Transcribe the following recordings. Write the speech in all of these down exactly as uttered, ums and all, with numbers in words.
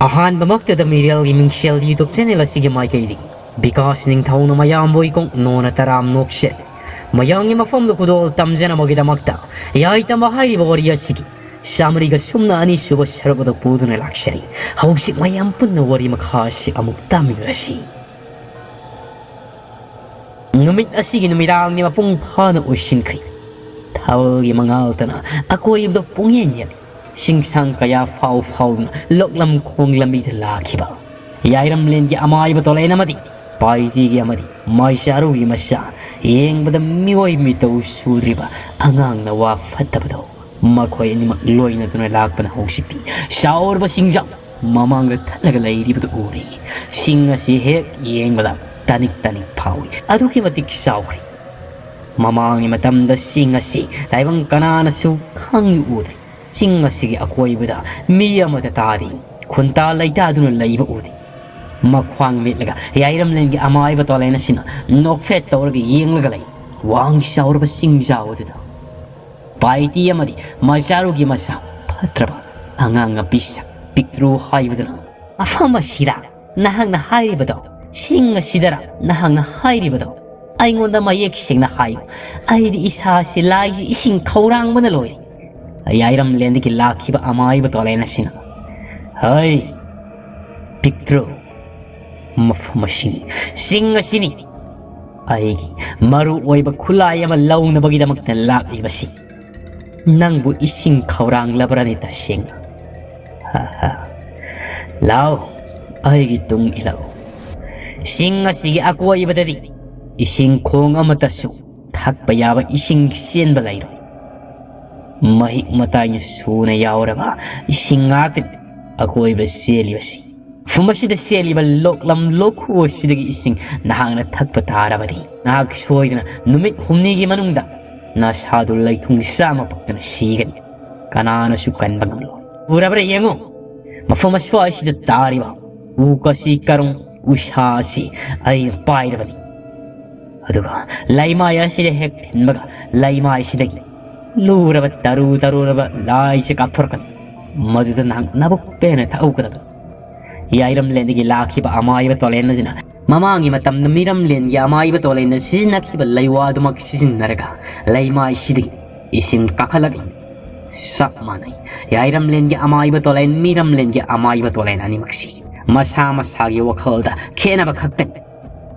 ꯑꯍꯥꯟꯕꯃꯛꯇꯗ ꯃꯤꯔꯦꯜꯒꯤ ꯃꯤꯡꯁꯦꯜ YouTube channel ꯑꯁꯤꯒꯤ ꯃꯥꯏꯀꯩꯗꯒꯤ ꯕꯤꯀꯥꯁ ꯅꯤꯡꯊꯧꯅ ꯃꯌꯥꯝꯕꯨ ꯏꯀꯣꯡ ꯅꯣꯅ ꯇꯔꯥꯝ ꯅꯣꯛꯆꯔꯤ꯫ ꯃꯌꯥꯝꯒꯤ ꯃꯐꯝꯗ ꯈꯨꯗꯣꯜ ꯇꯝꯖꯅꯕꯒꯤꯗꯃꯛꯇ ꯌꯥꯏꯇꯝꯕ ꯍꯥꯏꯔꯤꯕ ꯋꯥꯔꯤ ꯑꯁꯤꯒꯤ ꯆꯥꯃꯔꯤꯒ ꯁꯨꯞꯅ ꯑꯅꯤꯁꯨꯕ ꯁꯔꯨꯛ ꯑꯗꯨ ꯄꯨꯗꯨꯅ ꯂꯥꯛꯆꯔꯤ꯫ ꯍꯧꯖꯤꯛ ꯃꯌꯥꯝ ꯄꯨꯟꯅ ꯋꯥꯔꯤ ꯃꯈꯥ ꯑꯁꯤ ꯑꯃꯨꯛ ꯇꯥꯃꯤꯟꯅꯔꯁꯤ꯫ ꯅꯨꯃꯤꯠ ꯑꯁꯤꯒꯤ ꯅꯨꯃꯤꯗꯥꯡꯒꯤ ꯃꯄꯨꯡ ꯐꯥꯅ ꯑꯣꯏꯁꯤꯟꯈ꯭ꯔꯤ꯫ ꯊꯥꯕꯜꯒꯤ ꯃꯉꯥꯜꯇꯅ ꯑꯀꯣꯏꯕꯗ ꯄꯨꯡꯌꯦꯟ ꯌꯦꯜꯂꯤ꯫ ꯆꯤꯡꯁꯥꯡ ꯀꯌꯥ ꯐꯥꯎ ꯐꯥꯎꯗꯨꯅ ꯂꯣꯛꯂꯝ ꯈꯣꯡ ꯂꯝꯕꯤꯗ ꯂꯥꯛꯈꯤꯕ ꯌꯥꯏꯔꯝꯂꯦꯟꯒꯤ ꯑꯃꯥꯏꯕ ꯇꯣꯂꯦꯟ ꯑꯃꯗꯤ ꯄꯥꯏꯇꯤꯒꯤ ꯑꯃꯗꯤ ꯃꯥꯏꯆꯥꯔꯨꯒꯤ ꯃꯆꯥ, ꯌꯦꯡꯕꯗ ꯃꯤꯑꯣꯏ ꯃꯤꯇꯧ ꯁꯨꯗ꯭ꯔꯤꯕ ꯑꯉꯥꯡ ꯅꯋꯥ ꯐꯠꯇꯕꯗꯣ, ꯃꯈꯣꯏ ꯑꯅꯤꯃꯛ ꯂꯣꯏꯅꯗꯨꯅ ꯂꯥꯛꯄꯅ ꯍꯧꯖꯤꯛꯇꯤ ꯆꯥꯎꯔꯕ ꯆꯤꯡꯖꯥꯎ ꯃꯃꯥꯡꯗ ꯊꯠꯂꯒ ꯂꯩꯔꯤꯕꯗꯨ ꯎꯔꯦ꯫ ꯆꯤꯡ ꯑꯁꯤ ꯍꯦꯛ ꯌꯦꯡꯕꯗ ꯇꯅꯤꯛ ꯇꯅꯤꯛ ꯐꯥꯎꯏ꯫ ꯑꯗꯨꯛꯀꯤ ꯃꯇꯤꯛ ꯆꯥꯎꯈ꯭ꯔꯦ꯫ ꯃꯃꯥꯡꯒꯤ ꯃꯇꯝꯗ ꯆꯤꯡ ꯑꯁꯤ ꯇꯥꯏꯕꯪ ꯀꯅꯥꯅꯁꯨ ꯈꯪꯏ ꯎꯗ꯭ꯔꯤ꯫ ꯆꯤꯡ ꯑꯁꯤꯒꯤ ꯑꯀꯣꯏꯕꯗ ꯃꯤ ꯑꯃꯠꯇ ꯇꯥꯗꯦ꯫ ꯈꯨꯟꯇꯥ ꯂꯩꯇꯥꯗꯨꯅ ꯂꯩꯕ ꯎꯗꯦ꯫ ꯃꯈ꯭ꯋꯥꯡ ꯃꯤꯠꯂꯒ ꯌꯥꯏꯔꯝꯂꯦꯟꯒꯤ ꯑꯃꯥꯏꯕ ꯇꯣꯂꯦꯟ ꯑꯁꯤꯅ ꯅꯣꯛꯐꯦꯠ ꯇꯧꯔꯒ ꯌꯦꯡꯂꯒ ꯂꯩ꯫ ꯋꯥꯡ ꯆꯥꯎꯔꯕ ꯆꯤꯡꯖꯥꯎ ꯑꯗꯨꯗ ꯄꯥꯏꯇꯤ ꯑꯃꯗꯤ ꯃꯆꯥꯔꯨꯒꯤ ꯃꯆꯥ ꯐꯠꯇ꯭ꯔꯕ ꯑꯉꯥꯡ ꯅꯨꯄꯤ ꯁꯛ ꯄꯤꯛꯇ꯭ꯔꯨ ꯍꯥꯏꯕꯗꯨꯅ, "ꯃꯐꯝ ꯑꯁꯤꯔꯥ ꯅꯍꯥꯛꯅ ꯍꯥꯏꯔꯤꯕꯗꯣ? ꯆꯤꯡ ꯑꯁꯤꯗꯔꯥ ꯅꯍꯥꯛꯅ ꯍꯥꯏꯔꯤꯕꯗꯣ? ꯑꯩꯉꯣꯟꯗ ꯃꯌꯦꯛ ꯁꯦꯡꯅ ꯍꯥꯏꯌꯨ꯫ ꯑꯩꯗꯤ ꯏꯁꯥꯁꯤ ꯂꯥꯏꯁꯤ ꯏꯁꯤꯡ ꯈꯧꯔꯥꯡꯕꯅ ꯂꯣꯏꯔꯦ"꯫ ꯌꯥꯏꯔꯝꯂꯦꯟꯗꯒꯤ ꯂꯥꯛꯈꯤꯕ ꯑꯃꯥꯏꯕ ꯇꯣꯂꯦꯟ ꯑꯁꯤꯅ, "ꯍꯩ, ꯄꯤꯛꯇ꯭ꯔꯨ, ꯃꯐꯝ ꯑꯁꯤꯅꯤ, ꯆꯤꯡ ꯑꯁꯤꯅꯤ ꯑꯩꯒꯤ ꯃꯔꯨ ꯑꯣꯏꯕ ꯈꯨꯠꯂꯥꯏ ꯑꯃ ꯂꯧꯅꯕꯒꯤꯗꯃꯛꯇ ꯂꯥꯛꯂꯤꯕꯁꯤ꯫ ꯅꯪꯕꯨ ꯏꯁꯤꯡ ꯈꯧꯔꯥꯡꯂꯕ꯭ꯔꯅꯤ ꯇꯁꯦꯡꯅ? ꯍꯥ ꯍꯥ꯫ ꯂꯥꯎ, ꯑꯩꯒꯤ ꯇꯨꯡ ꯏꯜꯂꯛꯎ꯫ ꯆꯤꯡ ꯑꯁꯤꯒꯤ ꯑꯀꯣꯏꯕꯗꯗꯤ ꯏꯁꯤꯡ ꯈꯣꯡ ꯑꯃꯠꯇꯁꯨ ꯊꯛꯄ ꯌꯥꯕ ꯏꯁꯤꯡ ꯆꯦꯟꯕ ꯂꯩꯔꯣꯏ꯫ ꯃꯍꯤꯛ ꯃꯇꯥꯏꯅ ꯁꯨꯅ ꯌꯥꯎꯔꯕ ꯏꯁꯤꯡ ꯉꯥꯛꯇꯅꯤ ꯑꯀꯣꯏꯕ ꯆꯦꯜꯂꯤꯕꯁꯤ꯫ ꯃꯐꯝ ꯑꯁꯤꯗ ꯆꯦꯜꯂꯤꯕ ꯂꯣꯛꯂꯝ ꯂꯣꯛꯈꯨ ꯑꯁꯤꯗꯒꯤ ꯏꯁꯤꯡ ꯅꯍꯥꯛꯅ ꯊꯛꯄ ꯇꯥꯔꯕꯗꯤ, ꯅꯍꯥꯛ ꯁꯣꯏꯗꯅ ꯅꯨꯃꯤꯠ ꯍꯨꯝꯅꯤꯒꯤ ꯃꯅꯨꯡꯗ ꯅꯁꯥꯗꯨ ꯂꯩꯊꯨꯡ ꯆꯥꯝꯃ ꯄꯛꯇꯅ ꯁꯤꯒꯅꯤ꯫ ꯀꯅꯥꯅꯁꯨ ꯀꯟꯕ ꯉꯝꯂꯣꯏ꯫ ꯎꯔꯕ꯭ꯔꯥ ꯌꯦꯡꯉꯨ, ꯃꯐꯝ ꯑꯁ꯭ꯋꯥꯏꯁꯤꯗ ꯇꯥꯔꯤꯕ ꯎ ꯀꯁꯤ ꯀꯔꯣꯡ ꯎꯁꯥ ꯑꯁꯤ ꯑꯩꯅ ꯄꯥꯏꯔꯕꯅꯤ꯫ ꯑꯗꯨꯒ ꯂꯩꯃꯥꯏ ꯑꯁꯤꯗ ꯍꯦꯛ ꯊꯤꯟꯕꯒ ꯂꯩꯃꯥꯏꯁꯤꯗꯒꯤ ꯂꯨꯔꯕ ꯇꯔꯨ ꯇꯔꯨꯔꯕ ꯂꯥꯏꯁꯦ ꯀꯥꯞꯊꯣꯔꯛꯀꯅꯤ꯫ ꯃꯗꯨꯗ ꯅꯍꯥꯛ ꯅꯕꯨꯛ ꯄꯦꯟꯅ ꯊꯛꯍꯧꯒꯗꯕꯅꯤ꯫ ꯌꯥꯏꯔꯝꯂꯦꯟꯗꯒꯤ ꯂꯥꯛꯈꯤꯕ ꯑꯃꯥꯏꯕ ꯇꯣꯂꯦꯟ ꯑꯗꯨꯅ ꯃꯃꯥꯡꯒꯤ ꯃꯇꯝꯗ ꯃꯤꯔꯝꯂꯦꯟꯒꯤ ꯑꯃꯥꯏꯕ ꯇꯣꯂꯦꯟꯅ ꯁꯤꯖꯤꯟꯅꯈꯤꯕ ꯂꯩꯋꯥ ꯑꯗꯨꯃꯛ ꯁꯤꯖꯤꯟꯅꯔꯒ ꯂꯩꯃꯥꯏꯁꯤꯗꯒꯤ ꯏꯁꯤꯡ ꯀꯥꯈꯠꯂꯛꯂꯤ꯫ ꯆꯞ ꯃꯥꯟꯅꯩ꯫ ꯌꯥꯏꯔꯝꯂꯦꯟꯒꯤ ꯑꯃꯥꯏꯕ ꯇꯣꯂꯦꯟ, ꯃꯤꯔꯝꯂꯦꯟꯒꯤ ꯑꯃꯥꯏꯕ ꯇꯣꯂꯦꯟ ꯑꯅꯤꯃꯛꯁꯤ ꯃꯁꯥ ꯃꯁꯥꯒꯤ ꯋꯥꯈꯜꯗ ꯈꯦꯠꯅꯕ ꯈꯛꯇꯅꯤ꯫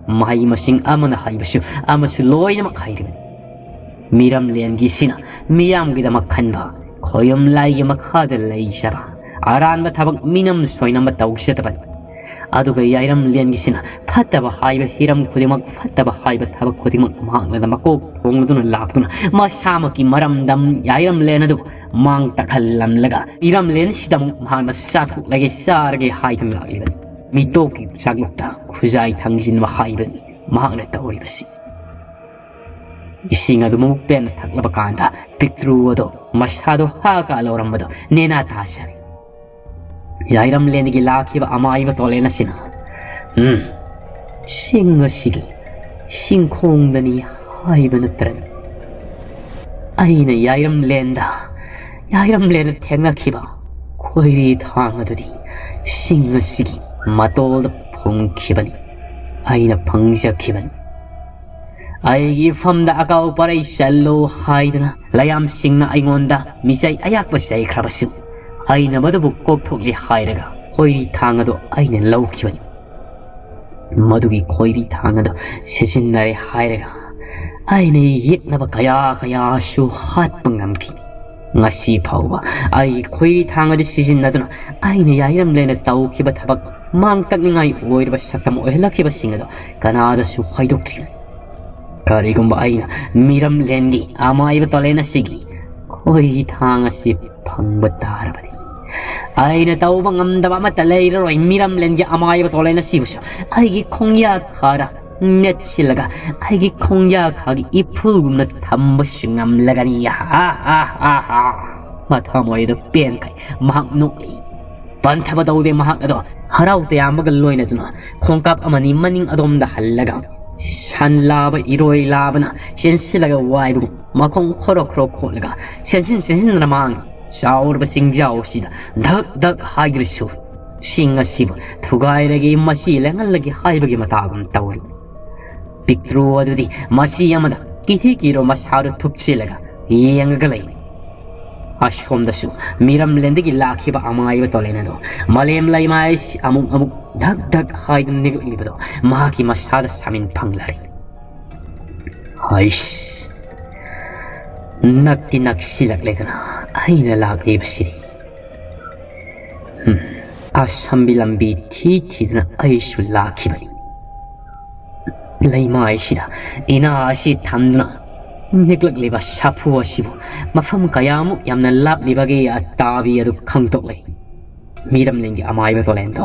ꯃꯍꯩ ꯃꯁꯤꯡ ꯑꯃꯅ ꯍꯩꯕꯁꯨ ꯑꯃꯁꯨ ꯂꯣꯏꯅꯃꯛ ꯍꯩꯔꯤꯕꯅꯤ꯫ ꯃꯤꯔꯝꯂꯦꯟꯒꯤꯁꯤꯅ ꯃꯤꯌꯥꯝꯒꯤꯗꯃꯛ ꯈꯟꯕ, ꯈꯣꯌꯨꯝ ꯂꯥꯏꯒꯤ ꯃꯈꯥꯗ ꯂꯩꯖꯕ, ꯑꯔꯥꯟꯕ ꯊꯕꯛ ꯃꯤꯅꯝ ꯁꯣꯏꯅꯝꯕ ꯇꯧꯖꯗꯕꯅꯤ꯫ ꯑꯗꯨꯒ ꯌꯥꯏꯔꯝꯂꯦꯟꯒꯤꯁꯤꯅ ꯐꯠꯇꯕ ꯍꯥꯏꯕ ꯍꯤꯔꯝ ꯈꯨꯗꯤꯡꯃꯛ, ꯐꯠꯇꯕ ꯍꯥꯏꯕ ꯊꯕꯛ ꯈꯨꯗꯤꯡꯃꯛ ꯃꯍꯥꯛꯅ ꯃꯀꯣꯛ ꯊꯣꯡꯗꯨꯅ ꯂꯥꯛꯇꯨꯅ ꯃꯁꯥꯃꯛꯀꯤ ꯃꯔꯝꯗꯝ ꯌꯥꯏꯔꯝꯂꯦꯟ ꯑꯗꯨꯕꯨ ꯃꯥꯡ ꯇꯥꯛꯍꯜꯂꯝꯂꯒ ꯃꯤꯔꯝꯂꯦꯟꯁꯤꯗ ꯑꯃꯨꯛ ꯃꯍꯥꯛꯅ ꯆꯥꯊꯣꯛꯂꯒꯦ, ꯆꯥꯔꯒꯦ ꯍꯥꯏꯗꯨꯅ ꯂꯥꯛꯂꯤꯕꯅꯤ꯫ ꯃꯤꯇꯣꯞꯀꯤ ꯆꯥꯛꯂꯨꯛꯇ ꯈꯨꯖꯥꯏ ꯊꯥꯡꯖꯤꯟꯕ ꯍꯥꯏꯕꯅꯤ ꯃꯍꯥꯛꯅ ꯇꯧꯔꯤꯕꯁꯤ꯫ ꯏꯁꯤꯡ ꯑꯗꯨ ꯃꯕꯨꯛ ꯄꯦꯟꯅ ꯊꯛꯂꯕ ꯀꯥꯟꯗ ꯄꯤꯛꯇ꯭ꯔꯨ ꯑꯗꯣ ꯃꯁꯥꯗꯣ ꯍꯥ ꯀꯥ ꯂꯧꯔꯝꯕꯗꯣ ꯅꯦꯅꯥ ꯇꯥꯖꯔꯦ꯫ ꯌꯥꯏꯔꯝꯂꯦꯟꯗꯒꯤ ꯂꯥꯛꯈꯤꯕ ꯑꯃꯥꯏꯕ ꯇꯣꯂꯦꯟ ꯑꯁꯤꯅ, "ꯎꯝ, ꯆꯤꯡ ꯑꯁꯤꯒꯤ ꯆꯤꯡꯈꯣꯡꯗꯅꯤ ꯍꯥꯏꯕ ꯅꯠꯇ꯭ꯔꯅꯤ? ꯑꯩꯅ ꯌꯥꯏꯔꯝꯂꯦꯟꯗ, ꯌꯥꯏꯔꯝꯂꯦꯟꯗ ꯊꯦꯡꯅꯈꯤꯕ ꯈꯣꯏꯔꯤ ꯊꯥꯡ ꯑꯗꯨꯗꯤ ꯆꯤꯡ ꯑꯁꯤꯒꯤ ꯃꯇꯣꯜꯗ ꯐꯨꯝꯈꯤꯕꯅꯤ꯫ ꯑꯩꯅ ꯐꯪꯖꯈꯤꯕꯅꯤ꯫ ꯑꯩꯒꯤ ꯏꯐꯝꯗ ꯑꯀꯥꯎ ꯄꯔꯩ ꯆꯜꯂꯨ ꯍꯥꯏꯗꯨꯅ ꯂꯌꯥꯝꯁꯤꯡꯅ ꯑꯩꯉꯣꯟꯗ ꯃꯤꯆꯩ ꯑꯌꯥꯛꯄ ꯆꯩꯈ꯭ꯔꯕꯁꯨ, ꯑꯩꯅ ꯃꯗꯨꯕꯨ ꯀꯣꯛꯊꯣꯛꯂꯦ ꯍꯥꯏꯔꯒ ꯈꯣꯏꯔꯤ ꯊꯥꯡ ꯑꯗꯨ ꯑꯩꯅ ꯂꯧꯈꯤꯕꯅꯤ꯫ ꯃꯗꯨꯒꯤ ꯈꯣꯏꯔꯤ ꯊꯥꯡ ꯑꯗꯨ ꯁꯤꯖꯤꯟꯅꯔꯦ ꯍꯥꯏꯔꯒ ꯑꯩꯅ ꯌꯦꯛꯅꯕ ꯀꯌꯥ ꯀꯌꯥꯁꯨ ꯍꯥꯠꯄ ꯉꯝꯈꯤ꯫ ꯉꯁꯤ ꯐꯥꯎꯕ ꯑꯩꯒꯤ ꯈꯣꯏꯔꯤ ꯊꯥꯡ ꯑꯗꯨ ꯁꯤꯖꯤꯟꯅꯗꯨꯅ ꯑꯩꯅ ꯌꯥꯏꯔꯝꯂꯦꯟꯗ ꯇꯧꯈꯤꯕ ꯊꯕꯛ ꯃꯥꯡ ꯇꯛꯅꯤꯡꯉꯥꯏ ꯑꯣꯏꯔꯕ ꯁꯛꯇꯝ ꯑꯣꯏꯍꯜꯂꯛꯈꯤꯕꯁꯤꯡ ꯑꯗꯨ ꯀꯅꯥꯗꯁꯨ ꯍꯥꯏꯗꯣꯛꯇ꯭ꯔꯤ꯫ ꯀꯔꯤꯒꯨꯝꯕ ꯑꯩꯅ ꯃꯤꯔꯝꯂꯦꯟꯒꯤ ꯑꯃꯥꯏꯕ ꯇꯣꯂꯦꯟ ꯑꯁꯤꯒꯤ ꯈꯣꯏꯔꯤ ꯊꯥꯡ ꯑꯁꯤ ꯐꯪꯕ ꯇꯥꯔꯕꯗꯤ, ꯑꯩꯅ ꯇꯧꯕ ꯉꯝꯗꯕ ꯑꯃꯠꯇ ꯂꯩꯔꯔꯣꯏ꯫ ꯃꯤꯔꯝꯂꯦꯟꯒꯤ ꯑꯃꯥꯏꯕ ꯇꯣꯂꯦꯟ ꯑꯁꯤꯕꯨꯁꯨ ꯑꯩꯒꯤ ꯈꯣꯡꯌꯥꯈꯥꯗ ꯅꯦꯠꯁꯤꯜꯂꯒ ꯑꯩꯒꯤ ꯈꯣꯡꯌꯥꯈꯥꯒꯤ ꯏꯐꯨꯜꯒꯨꯝꯅ ꯊꯝꯕꯁꯨ ꯉꯝꯂꯒꯅꯤ꯫ ꯑꯥ, ꯑꯥ, ꯑꯥ, ꯑꯥ꯫ ꯃꯊꯃꯣꯏ ꯑꯗꯨ ꯄꯦꯟꯈꯩ ꯃꯍꯥꯛ ꯅꯣꯛꯂꯤ꯫ ꯄꯟꯊꯕ ꯇꯧꯗꯦ ꯃꯍꯥꯛ ꯑꯗꯣ꯫ ꯍꯔꯥꯎ ꯇꯌꯥꯝꯕꯒ ꯂꯣꯏꯅꯗꯨꯅ ꯈꯣꯡꯀꯥꯞ ꯑꯃꯅꯤ ꯃꯅꯤꯡ ꯑꯗꯣꯝꯗ ꯍꯜꯂꯒ ꯁꯟ ꯂꯥꯕ ꯏꯔꯣꯏ ꯂꯥꯕꯅ ꯆꯦꯟꯁꯤꯜꯂꯒ ꯋꯥꯏꯕꯒꯨꯝ ꯃꯈꯣꯡ ꯈꯣꯔꯣ ꯈꯣꯔꯣ ꯈꯣꯠꯂꯒ ꯆꯦꯟꯁꯤꯟ ꯆꯦꯟꯁꯤꯟꯗꯨꯅ ꯃꯥꯡꯏ꯫ ꯆꯥꯎꯔꯕ ꯆꯤꯡꯖꯥꯎ ꯑꯁꯤꯗ ꯙꯛ ꯙꯛ ꯍꯥꯏꯗ꯭ꯔꯁꯨ ꯆꯤꯡ ꯑꯁꯤꯕꯨ ꯊꯨꯒꯥꯏꯔꯒꯦ, ꯃꯁꯤ ꯂꯦꯡꯍꯜꯂꯒꯦ ꯍꯥꯏꯕꯒꯤ ꯃꯇꯥꯒꯨꯝ ꯇꯧꯔꯤ꯫ ꯄꯤꯛꯇ꯭ꯔꯨ ꯑꯗꯨꯗꯤ ꯃꯆꯤ ꯑꯃꯗ ꯀꯤꯊꯤ ꯀꯤꯔꯣ ꯃꯁꯥꯗꯨ ꯊꯨꯞꯆꯤꯜꯂꯒ ꯌꯦꯡꯉꯒ ꯂꯩꯔꯤ꯫ ꯑꯁꯣꯝꯗꯁꯨ ꯃꯤꯔꯝꯂꯦꯟꯗꯒꯤ ꯂꯥꯛꯈꯤꯕ ꯑꯃꯥꯏꯕ ꯇꯣꯂꯦꯟ ꯑꯗꯣ ꯃꯥꯂꯦꯝ ꯂꯩꯃꯥꯏ ꯑꯁꯤ ꯑꯃꯨꯛ ꯑꯃꯨꯛ ꯙꯛ ꯙꯛ ꯍꯥꯏꯗꯨꯅ ꯅꯤꯛꯂꯛꯂꯤꯕꯗꯣ ꯃꯍꯥꯛꯀꯤ ꯃꯁꯥꯗ ꯁꯥꯃꯤꯟ ꯐꯪꯂꯔꯦ꯫ ꯍꯩꯁ, ꯅꯛꯇꯤ ꯅꯛꯁꯤꯜꯂꯛꯂꯦꯗꯅ ꯑꯩꯅ ꯂꯥꯛꯂꯤꯕꯁꯤꯗꯤ꯫ ꯍꯨꯝ, ꯑꯁꯝꯕꯤ ꯂꯝꯕꯤ ꯊꯤ ꯊꯤꯗꯨꯅ ꯑꯩꯁꯨ ꯂꯥꯛꯈꯤꯕꯅꯤ꯫ ꯂꯩꯃꯥꯏꯁꯤꯗ ꯏꯅꯥ ꯑꯁꯤ ꯊꯝꯗꯨꯅ ꯅꯤꯛꯂꯛꯂꯤꯕ ꯁꯥꯐꯨ ꯑꯁꯤꯕꯨ ꯃꯐꯝ ꯀꯌꯥꯃꯨꯛ ꯌꯥꯝꯅ ꯂꯥꯞꯂꯤꯕꯒꯦ ꯑꯇꯥꯕꯤ ꯑꯗꯨ ꯈꯪꯗꯣꯛꯂꯦ꯫ ꯃꯤꯔꯝꯂꯦꯟꯒꯤ ꯑꯃꯥꯏꯕ ꯇꯣꯂꯦꯟꯗꯣ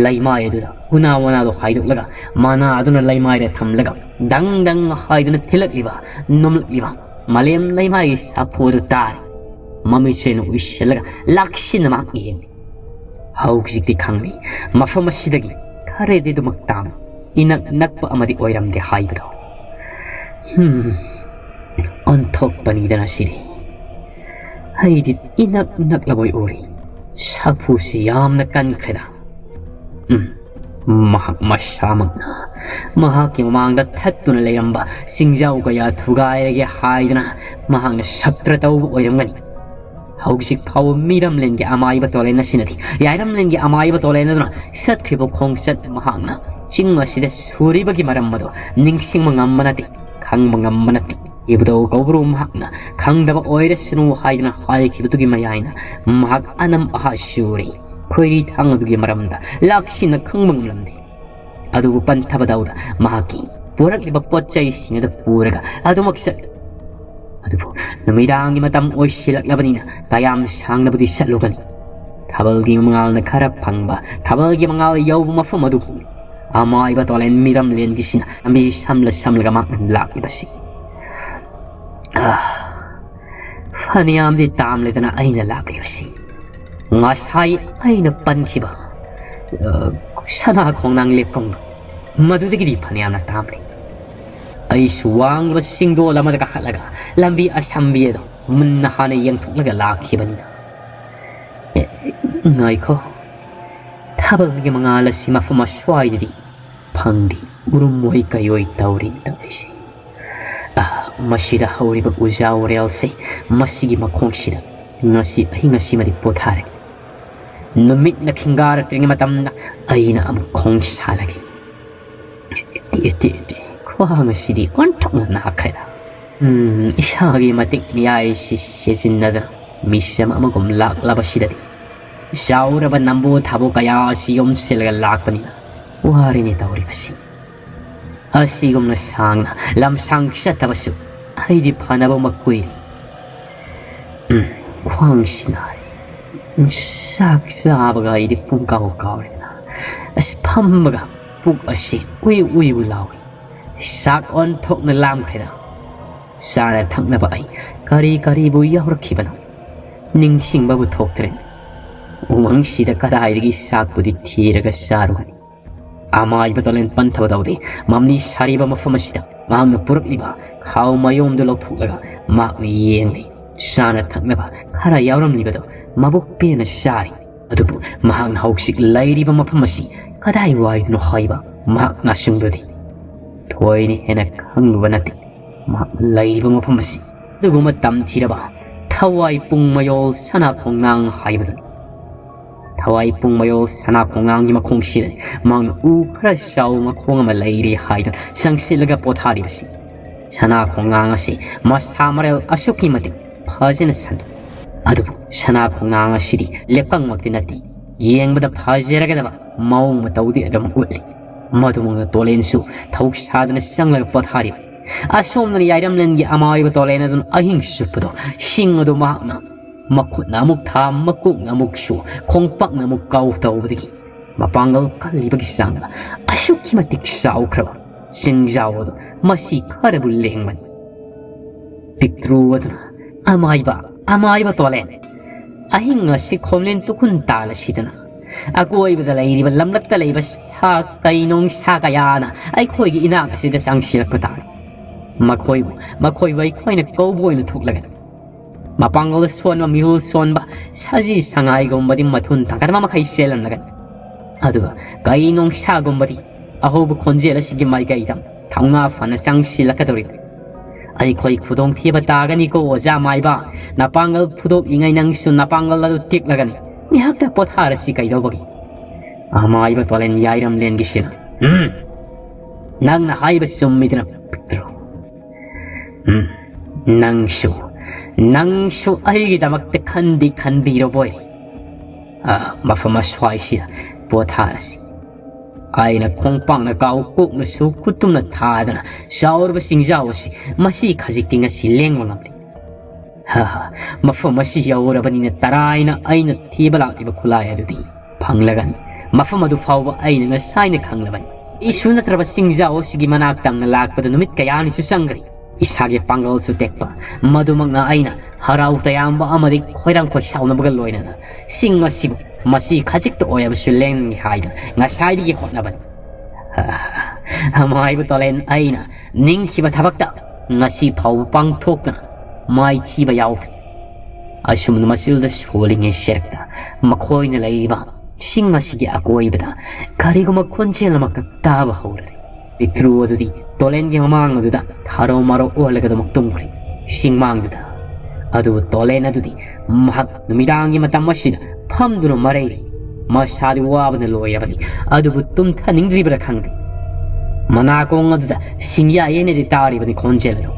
ꯂꯩꯃꯥꯏ ꯑꯗꯨꯗ ꯎꯅꯥ ꯋꯥꯅꯥꯗꯣ ꯈꯥꯏꯗꯣꯛꯂꯒ ꯃꯅꯥ ꯑꯗꯨꯅ ꯂꯩꯃꯥꯏꯗ ꯊꯝꯂꯒ ꯗꯪ ꯗꯪ ꯍꯥꯏꯗꯨꯅ ꯊꯤꯜꯂꯛꯂꯤꯕ, ꯅꯣꯝꯂꯛꯂꯤꯕ ꯃꯥꯂꯦꯝ ꯂꯩꯃꯥꯏꯒꯤ ꯁꯥꯐꯨ ꯑꯗꯨ ꯇꯥꯔꯦ꯫ ꯃꯃꯤꯠꯁꯦꯅ ꯎꯏꯁꯤꯜꯂꯒ ꯂꯥꯛꯁꯤꯟꯅ ꯃꯍꯥꯛ ꯌꯦꯡꯂꯤ꯫ ꯍꯧꯖꯤꯛꯇꯤ ꯈꯪꯂꯤ, ꯃꯐꯝ ꯑꯁꯤꯗꯒꯤ ꯈꯔꯗꯤ ꯑꯗꯨꯃꯛ ꯇꯥꯝ ꯏꯅꯛ ꯅꯛꯄ ꯑꯃꯗꯤ ꯑꯣꯏꯔꯝꯗꯦ ꯍꯥꯏꯕꯗꯣ꯫ ꯍꯝ, ꯑꯣꯟꯊꯣꯛꯄꯅꯤꯗꯅ ꯁꯤꯗꯤ꯫ ꯑꯩꯗꯤ ꯏꯅꯛ ꯅꯛꯂꯕꯣꯏ ꯎꯔꯤ꯫ ꯁꯥꯐꯨꯁꯤ ꯌꯥꯝꯅ ꯀꯟꯈ꯭ꯔꯦꯗ꯫ ꯎꯝ, ꯃꯍꯥꯛ ꯃꯁꯥꯃꯛꯅ ꯃꯍꯥꯛꯀꯤ ꯃꯃꯥꯡꯗ ꯊꯠꯇꯨꯅ ꯂꯩꯔꯝꯕ ꯆꯤꯡꯖꯥꯎ ꯀꯌꯥ ꯊꯨꯒꯥꯏꯔꯒꯦ ꯍꯥꯏꯗꯅ ꯃꯍꯥꯛꯅ ꯁꯞꯇ꯭ꯔ ꯇꯧꯕ ꯑꯣꯏꯔꯝꯒꯅꯤ꯫ ꯍꯧꯖꯤꯛ ꯐꯥꯎꯕ ꯃꯤꯔꯝꯂꯦꯟꯒꯤ ꯑꯃꯥꯏꯕ ꯇꯣꯂꯦꯟ ꯑꯁꯤꯅꯗꯤ ꯌꯥꯏꯔꯝꯂꯦꯟꯒꯤ ꯑꯃꯥꯏꯕ ꯇꯣꯂꯦꯟ ꯑꯗꯨꯅ ꯆꯠꯈ꯭ꯔꯤꯕ ꯈꯣꯡꯆꯠ ꯃꯍꯥꯛꯅ ꯆꯤꯡ ꯑꯁꯤꯗ ꯁꯨꯔꯤꯕꯒꯤ ꯃꯔꯝ ꯑꯗꯨ ꯅꯤꯡꯁꯤꯡꯕ ꯉꯝꯕ ꯅꯠꯇꯦ, ꯈꯪꯕ ꯉꯝꯕ ꯅꯠꯇꯦ꯫ ꯏꯕꯨꯙꯧ ꯀꯧꯕ꯭ꯔꯨ ꯃꯍꯥꯛꯅ ꯈꯪꯗꯕ ꯑꯣꯏꯔꯁꯅꯨ ꯍꯥꯏꯗꯨꯅ ꯍꯥꯏꯈꯤꯕꯗꯨꯒꯤ ꯃꯌꯥꯏꯅ ꯃꯍꯥꯛ ꯑꯅꯝ ꯑꯍꯥ ꯁꯨꯔꯤ꯫ ꯈꯣꯏꯔꯤ ꯊꯥꯡ ꯑꯗꯨꯒꯤ ꯃꯔꯝꯗ ꯂꯥꯛꯁꯤꯟꯅ ꯈꯪꯕ ꯉꯝꯂꯝꯗꯦ꯫ ꯑꯗꯨꯕꯨ ꯄꯟꯊꯕꯗꯧꯗ ꯃꯍꯥꯛꯀꯤ ꯄꯨꯔꯛꯂꯤꯕ ꯄꯣꯠ ꯆꯩꯁꯤꯡ ꯑꯗꯨ ꯄꯨꯔꯒ ꯑꯗꯨꯃꯛ ꯆꯠꯂꯤ꯫ ꯑꯗꯨꯕꯨ ꯅꯨꯃꯤꯗꯥꯡꯒꯤ ꯃꯇꯝ ꯑꯣꯏꯁꯤꯜꯂꯛꯂꯕꯅꯤꯅ ꯀꯌꯥꯝ ꯁꯥꯡꯅꯕꯨꯗꯤ ꯆꯠꯂꯨꯒꯅꯤ? ꯊꯥꯕꯜꯒꯤ ꯃꯉꯥꯜꯅ ꯈꯔ ꯐꯪꯕ, ꯊꯥꯕꯜꯒꯤ ꯃꯉꯥꯜ ꯌꯧꯕ ꯃꯐꯝ ꯑꯗꯨꯕꯨ ꯑꯃꯥꯏꯕ ꯇꯣꯂꯦꯟ ꯃꯤꯔꯝꯂꯦꯟꯒꯤꯁꯤꯅ ꯂꯝꯕꯤ ꯁꯝꯂ ꯁꯝꯂꯒ ꯃꯍꯥꯛꯅ ꯂꯥꯛꯂꯤꯕꯁꯤ꯫ ꯑꯥ, ꯐꯅꯌꯥꯝꯗꯤ ꯇꯥꯝꯂꯦꯗꯅ ꯑꯩꯅ ꯂꯥꯛꯂꯤꯕꯁꯤ꯫ ꯉꯁꯥꯏ ꯑꯩꯅ ꯄꯟꯈꯤꯕ, ꯑ, ꯁꯅꯥ ꯈꯣꯡꯅꯥꯡ ꯂꯦꯞꯐꯝꯗꯣ, ꯃꯗꯨꯗꯒꯤꯗꯤ ꯐꯅꯌꯥꯝꯅ ꯇꯥꯝꯂꯦ꯫ ꯑꯩꯁꯨ ꯋꯥꯡꯂꯕ ꯆꯤꯡꯗꯣꯜ ꯑꯃꯗ ꯀꯥꯈꯠꯂꯒ ꯂꯝꯕꯤ ꯑꯁꯝꯕꯤ ꯑꯗꯨ ꯃꯨꯟꯅ ꯍꯥꯟꯅ ꯌꯦꯡꯊꯣꯛꯂꯒ ꯂꯥꯛꯈꯤꯕꯅꯤꯅ꯫ ꯑꯦ, ꯉꯥꯏꯈꯣ꯫ ꯊꯥꯕꯜꯒꯤ ꯃꯉꯥꯜ ꯑꯁꯤ ꯃꯐꯝ ꯑꯁ꯭ꯋꯥꯏꯗꯗꯤ ꯐꯪꯗꯦ꯫ ꯎꯔꯨꯝ ꯑꯣꯏ ꯀꯩ ꯑꯣꯏ ꯇꯧꯔꯤ ꯇꯧꯔꯤꯁꯦ꯫ ꯑꯥ, ꯃꯁꯤꯗ ꯍꯧꯔꯤꯕ ꯎꯖꯥ ꯋꯥꯔꯦꯜꯁꯦ ꯃꯁꯤꯒꯤ ꯃꯈꯣꯡꯁꯤꯗ ꯉꯁꯤ ꯑꯍꯤꯡ ꯑꯁꯤꯃꯗꯤ ꯄꯣꯊꯥꯔꯒꯦ꯫ ꯅꯨꯃꯤꯠꯅ ꯈꯤꯡꯒꯥꯔꯛꯇ꯭ꯔꯤꯉꯩ ꯃꯇꯝꯗ ꯑꯩꯅ ꯑꯃꯨꯛ ꯈꯣꯡ ꯁꯥꯜꯂꯒꯦ꯫ ꯇꯦ, ꯇꯦ, ꯇꯦ, ꯈ꯭ꯋꯥꯡ ꯑꯁꯤꯗꯤ ꯑꯣꯟꯊꯣꯛꯅ ꯅꯥꯈ꯭ꯔꯦꯗ꯫ ꯎꯝ, ꯏꯁꯥꯒꯤ ꯃꯇꯤꯛ ꯃꯌꯥꯏꯁꯤ ꯁꯤꯖꯤꯟꯅꯗꯅ ꯃꯤꯁꯝ ꯑꯃꯒꯨꯝ ꯂꯥꯛꯂꯕꯁꯤꯗꯗꯤ ꯆꯥꯎꯔꯕ ꯅꯝꯕꯨ ꯊꯥꯕꯨ ꯀꯌꯥ ꯑꯁꯤ ꯌꯣꯝꯁꯤꯜꯂꯒ ꯂꯥꯛꯄꯅꯤꯅ ꯋꯥꯔꯦꯅꯦ ꯇꯧꯔꯤꯕꯁꯤ꯫ ꯑꯁꯤꯒꯨꯝꯅ ꯁꯥꯡꯅ ꯂꯝꯁꯥꯡ ꯆꯠꯇꯕꯁꯨ ꯑꯩꯗꯤ ꯐꯅꯕ ꯀꯨꯏꯔꯦ꯫ ꯎꯝ, ꯈ꯭ꯋꯥꯡꯁꯤ ꯅꯥꯔꯦ꯫ ꯆꯥꯛ ꯆꯥꯕꯒ ꯑꯩꯗꯤ ꯄꯨꯡ ꯀꯥꯎ ꯀꯥꯎꯔꯦꯗ꯫ ꯑꯁ, ꯐꯝꯕꯒ ꯄꯨꯛ ꯑꯁꯤ ꯎꯏ ꯎꯏꯕꯨ ꯂꯥꯎꯏ꯫ ꯆꯥꯛ ꯑꯣꯟꯊꯣꯛꯅ ꯂꯥꯝꯈ꯭ꯔꯦꯗ꯫ ꯆꯥꯅ ꯊꯛꯅꯕ ꯑꯩ ꯀꯔꯤ ꯀꯔꯤꯕꯨ ꯌꯥꯎꯔꯛꯈꯤꯕꯅꯣ ꯅꯤꯡꯁꯤꯡꯕꯕꯨ ꯊꯣꯛꯇ꯭ꯔꯦ꯫ ꯎꯃꯪꯁꯤꯗ ꯀꯗꯥꯏꯗꯒꯤ ꯆꯥꯛꯄꯨꯗꯤ ꯊꯤꯔꯒ ꯆꯥꯔꯨꯒꯅꯤ? ꯑꯃꯥꯏꯕ ꯇꯣꯂꯦꯟ ꯄꯟꯊꯕ ꯇꯧꯗꯦ꯫ ꯃꯝꯂꯤ ꯁꯥꯔꯤꯕ ꯃꯐꯝ ꯑꯁꯤꯗ ꯃꯍꯥꯛꯅ ꯄꯨꯔꯛꯂꯤꯕ ꯈꯥꯎ ꯃꯌꯣꯝꯗꯨ ꯂꯧꯊꯣꯛꯂꯒ ꯃꯍꯥꯛꯅ ꯌꯦꯡꯂꯤ꯫ ꯆꯥꯅ ꯊꯛꯅꯕ ꯈꯔ ꯌꯥꯎꯔꯝꯂꯤꯕꯗꯨ ꯃꯕꯨꯛ ꯄꯦꯟꯅ ꯆꯥꯔꯤ꯫ ꯑꯗꯨꯕꯨ ꯃꯍꯥꯛꯅ ꯍꯧꯖꯤꯛ ꯂꯩꯔꯤꯕ ꯃꯐꯝ ꯑꯁꯤ ꯀꯗꯥꯏꯋꯥꯏꯗꯅꯣ ꯍꯥꯏꯕ ꯃꯍꯥꯛꯅ ꯑꯁꯨꯝꯗꯨꯗꯤ ꯊꯣꯏꯅ ꯍꯦꯟꯅ ꯈꯪꯂꯨꯕ ꯅꯠꯇꯦ꯫ ꯃꯍꯥꯛꯅ ꯂꯩꯔꯤꯕ ꯃꯐꯝ ꯑꯁꯤ ꯑꯗꯨꯒꯨꯝꯕ ꯇꯝꯊꯤꯔꯕ ꯊꯋꯥꯏ ꯄꯨꯡ ꯃꯌꯣꯜ ꯁꯅꯥ ꯈꯣꯡꯅꯥꯡ ꯍꯥꯏꯕꯗꯨꯅꯤ꯫ ꯊꯋꯥꯏ ꯄꯨꯡ ꯃꯌꯣꯜ ꯁꯅꯥ ꯈꯣꯡꯅꯥꯡꯒꯤ ꯃꯈꯣꯡꯁꯤꯗ ꯃꯍꯥꯛꯅ ꯎ ꯈꯔ ꯆꯥꯎꯕ ꯃꯈꯣꯡ ꯑꯃ ꯂꯩꯔꯦ ꯍꯥꯏꯗꯨꯅ ꯆꯪꯁꯤꯜꯂꯒ ꯄꯣꯊꯥꯔꯤꯕꯁꯤ꯫ ꯁꯅꯥ ꯈꯣꯡꯅꯥꯡ ꯑꯁꯤ ꯃꯁꯥ ꯃꯔꯦꯜ ꯑꯁꯨꯛꯀꯤ ꯃꯇꯤꯛ ꯐꯖꯅ ꯁꯟꯗꯣꯛꯏ꯫ ꯑꯗꯨꯕꯨ ꯁꯅꯥ ꯈꯣꯡꯅꯥꯡ ꯑꯁꯤꯗꯤ ꯂꯦꯞꯀꯪꯃꯛꯇꯤ ꯅꯠꯇꯦ꯫ ꯌꯦꯡꯕꯗ ꯐꯖꯔꯒꯗꯕ ꯃꯑꯣꯡ ꯃꯇꯧꯗꯤ ꯑꯗꯨꯝ ꯎꯠꯂꯤ꯫ ꯃꯗꯨꯃꯛꯅ ꯇꯣꯂꯦꯟꯁꯨ ꯊꯧꯁꯥꯗꯅ ꯆꯪꯂꯒ ꯄꯣꯊꯥꯔꯤꯕꯅꯤ꯫ ꯑꯁꯣꯝꯗꯅ ꯌꯥꯏꯔꯝꯂꯦꯟꯒꯤ ꯑꯃꯥꯏꯕ ꯇꯣꯂꯦꯟ ꯑꯗꯨꯅ ꯑꯍꯤꯡ ꯆꯨꯞꯄꯗꯣ ꯁꯤꯡ ꯑꯗꯨ ꯃꯍꯥꯛꯅ ꯃꯈꯨꯠꯅ ꯑꯃꯨꯛ ꯊꯥ, ꯃꯀꯣꯛꯅ ꯑꯃꯨꯛ ꯁꯨ, ꯈꯣꯡꯄꯥꯛꯅ ꯑꯃꯨꯛ ꯀꯥꯎ ꯇꯧꯕꯗꯒꯤ ꯃꯄꯥꯡꯒꯜ ꯀꯜꯂꯤꯕꯒꯤ ꯆꯥꯡꯅ ꯑꯁꯨꯛꯀꯤ ꯃꯇꯤꯛ ꯆꯥꯎꯈ꯭ꯔꯕ ꯆꯤꯡꯖꯥꯎ ꯑꯗꯨ ꯃꯁꯤ ꯈꯔꯕꯨ ꯂꯦꯡꯕꯅꯤ꯫ ꯄꯤꯛꯇ꯭ꯔꯨ ꯑꯗꯨꯅ, "ꯑꯃꯥꯏꯕ, ꯑꯃꯥꯏꯕ ꯇꯣꯂꯦꯟ, ꯑꯍꯤꯡ ꯑꯁꯤ ꯈꯣꯝꯂꯦꯟ ꯇꯨꯈꯨꯟ ꯇꯥꯜꯂꯁꯤꯗꯅ꯫ ꯑꯀꯣꯏꯕꯗ ꯂꯩꯔꯤꯕ ꯂꯝꯂꯛꯇ ꯂꯩꯕ ꯁꯥ ꯀꯩꯅꯣꯡ ꯁꯥ ꯀꯌꯥꯅ ꯑꯩꯈꯣꯏꯒꯤ ꯏꯅꯥꯛ ꯑꯁꯤꯗ ꯆꯪꯁꯤꯜꯂꯛꯄ ꯇꯥꯔꯦ꯫ ꯃꯈꯣꯏꯕꯨ, ꯃꯈꯣꯏꯕꯨ ꯑꯩꯈꯣꯏꯅ ꯀꯧꯕ ꯑꯣꯏꯅ ꯊꯣꯛꯂꯒꯅꯤ꯫ ꯃꯄꯥꯡꯒꯜ ꯁꯣꯟꯕ, ꯃꯤꯍꯨꯜ ꯁꯣꯟꯕ ꯁꯖꯤ ꯁꯉꯥꯏꯒꯨꯝꯕꯗꯤ ꯃꯊꯨꯟ ꯊꯥꯡꯒꯠ ꯑꯃ ꯃꯈꯩ ꯆꯦꯜꯂꯝꯂꯒꯅꯤ꯫ ꯑꯗꯨꯒ ꯀꯩ ꯅꯣꯡꯁꯥꯒꯨꯝꯕꯗꯤ ꯑꯍꯧꯕ ꯈꯣꯟꯖꯦꯜ ꯑꯁꯤꯒꯤ ꯃꯥꯏꯀꯩꯗ ꯊꯧꯅꯥ ꯐꯅ ꯆꯪꯁꯤꯜꯂꯛꯀꯗꯧꯔꯤꯕꯅꯤ꯫ "ꯑꯩꯈꯣꯏ ꯈꯨꯗꯣꯡꯊꯤꯕ ꯇꯥꯒꯅꯤꯀꯣ, ꯑꯣꯖꯥ ꯃꯥꯏꯕ꯫ ꯅꯄꯥꯡꯒꯜ ꯐꯨꯗꯣꯛꯂꯤꯉꯩ ꯅꯪꯁꯨ ꯅꯄꯥꯡꯒꯜ ꯑꯗꯨ ꯇꯦꯛꯂꯒꯅꯤ꯫ ꯉꯥꯏꯍꯥꯛꯇ ꯄꯣꯊꯥꯔꯁꯤ ꯀꯩꯗꯧꯕꯒꯤ?" ꯑꯃꯥꯏꯕ ꯇꯣꯂꯦꯟ ꯌꯥꯏꯔꯝꯂꯦꯟꯒꯤꯁꯤꯅ, "ꯎꯝ, ꯅꯪꯅ ꯍꯥꯏꯕ ꯆꯨꯝꯃꯤꯗꯅ, ꯄꯤꯛꯇ꯭ꯔꯨ꯫ ꯎꯝ, ꯅꯪꯁꯨ, ꯅꯪꯁꯨ ꯑꯩꯒꯤꯗꯃꯛꯇ ꯈꯟꯗꯤ ꯈꯟꯕꯤꯔꯕꯣꯏꯔꯦ꯫ ꯑ, ꯃꯐꯝ ꯑꯁ꯭ꯋꯥꯏꯁꯤꯗ ꯄꯣꯊꯥꯔꯁꯤ꯫ ꯑꯩꯅ ꯈꯣꯡꯄꯥꯛꯅ ꯀꯥꯎ ꯀꯣꯛꯅꯁꯨ ꯈꯨꯠꯇꯨꯝꯅ ꯊꯥꯗꯅ ꯆꯥꯎꯔꯕ ꯆꯤꯡꯖꯥꯎ ꯑꯁꯤ ꯃꯁꯤ ꯈꯖꯤꯛꯇꯤ ꯉꯁꯤ ꯂꯦꯡꯕ ꯉꯝꯂꯦ꯫ ꯍꯥ, ꯍꯥ, ꯃꯐꯝ ꯑꯁꯤ ꯌꯧꯔꯕꯅꯤꯅ ꯇꯔꯥꯏꯅ ꯑꯩꯅ ꯊꯤꯕ ꯂꯥꯛꯂꯤꯕ ꯈꯨꯠꯂꯥꯏ ꯑꯗꯨꯗꯤ ꯐꯪꯂꯒꯅꯤ꯫ ꯃꯐꯝ ꯑꯗꯨ ꯐꯥꯎꯕ ꯑꯩꯅ ꯉꯁꯥꯏꯅ ꯈꯪꯂꯕꯅꯤ꯫ ꯏꯁꯨ ꯅꯠꯇ꯭ꯔꯕ ꯆꯤꯡꯖꯥꯎ ꯑꯁꯤꯒꯤ ꯃꯅꯥꯛ ꯇꯝꯅ ꯂꯥꯛꯄꯗ ꯅꯨꯃꯤꯠ ꯀꯌꯥꯅꯤꯁꯨ ꯆꯪꯒꯅꯤ꯫ ꯏꯁꯥꯒꯤ ꯄꯥꯡꯒꯜꯁꯨ ꯇꯦꯛꯄ, ꯃꯗꯨꯃꯛꯅ ꯑꯩꯅ ꯍꯔꯥꯎ ꯇꯌꯥꯝꯕ ꯑꯃꯗꯤ ꯈꯣꯏꯔꯥꯡ ꯈꯣꯏꯁꯥꯎꯅꯕꯒ ꯂꯣꯏꯅꯅ ꯆꯤꯡ ꯑꯁꯤꯕꯨ ꯃꯁꯤ ꯈꯖꯤꯛꯇ ꯑꯣꯏꯔꯕꯁꯨ ꯂꯦꯡꯒꯦ ꯍꯥꯏꯗꯅ ꯉꯁꯥꯏꯗꯒꯤ ꯍꯣꯠꯅꯕꯅꯤ꯫ ꯑꯃꯥꯏꯕ ꯇꯣꯂꯦꯟ ꯑꯩꯅ ꯅꯤꯡꯈꯤꯕ ꯊꯕꯛꯇ ꯉꯁꯤ ꯐꯥꯎꯕ ꯄꯥꯡꯊꯣꯛꯇꯨꯅ ꯃꯥꯏꯊꯤꯕ ꯌꯥꯎꯗ꯭ꯔꯤ꯫ ꯑꯁꯨꯝꯅ ꯃꯆꯤꯜꯗ ꯁꯣꯜꯂꯤꯉꯩ ꯁꯦꯔꯛꯇ ꯃꯈꯣꯏꯅ ꯂꯩꯔꯤꯕ ꯆꯤꯡ ꯑꯁꯤꯒꯤ ꯑꯀꯣꯏꯕꯗ ꯀꯔꯤꯒꯨꯝꯕ ꯈꯣꯟꯖꯦꯜ ꯑꯃꯈꯛ ꯇꯥꯕ ꯍꯧꯔꯔꯦ꯫ ꯄꯤꯛꯇ꯭ꯔꯨ ꯑꯗꯨꯗꯤ ꯇꯣꯂꯦꯟꯒꯤ ꯃꯃꯥꯡ ꯑꯗꯨꯗ ꯊꯥꯔꯣ ꯃꯥꯔꯣ ꯑꯣꯜꯂꯒ ꯑꯗꯨꯃꯛ ꯇꯨꯝꯈ꯭ꯔꯦ꯫ ꯆꯤꯡꯃꯥꯡꯗꯨꯗ꯫ ꯑꯗꯨꯕꯨ ꯇꯣꯂꯦꯟ ꯑꯗꯨꯗꯤ ꯃꯍꯥꯛ ꯅꯨꯃꯤꯗꯥꯡꯒꯤ ꯃꯇꯝ ꯑꯁꯤꯗ ꯐꯝꯗꯨꯅ ꯃꯔꯩꯔꯤ꯫ ꯃꯁꯥꯗꯤ ꯋꯥꯕꯅ ꯂꯣꯏꯔꯕꯅꯤ, ꯑꯗꯨꯕꯨ ꯇꯨꯝꯊꯅꯤꯡꯗ꯭ꯔꯤꯕ꯭ꯔꯥ ꯈꯪꯗꯦ꯫ ꯃꯅꯥꯀꯣꯡ ꯑꯗꯨꯗ ꯁꯤꯡꯌꯥ ꯌꯦꯅꯗꯤ ꯇꯥꯔꯤꯕꯅꯤ ꯈꯣꯟꯖꯦꯜ ꯑꯗꯨ꯫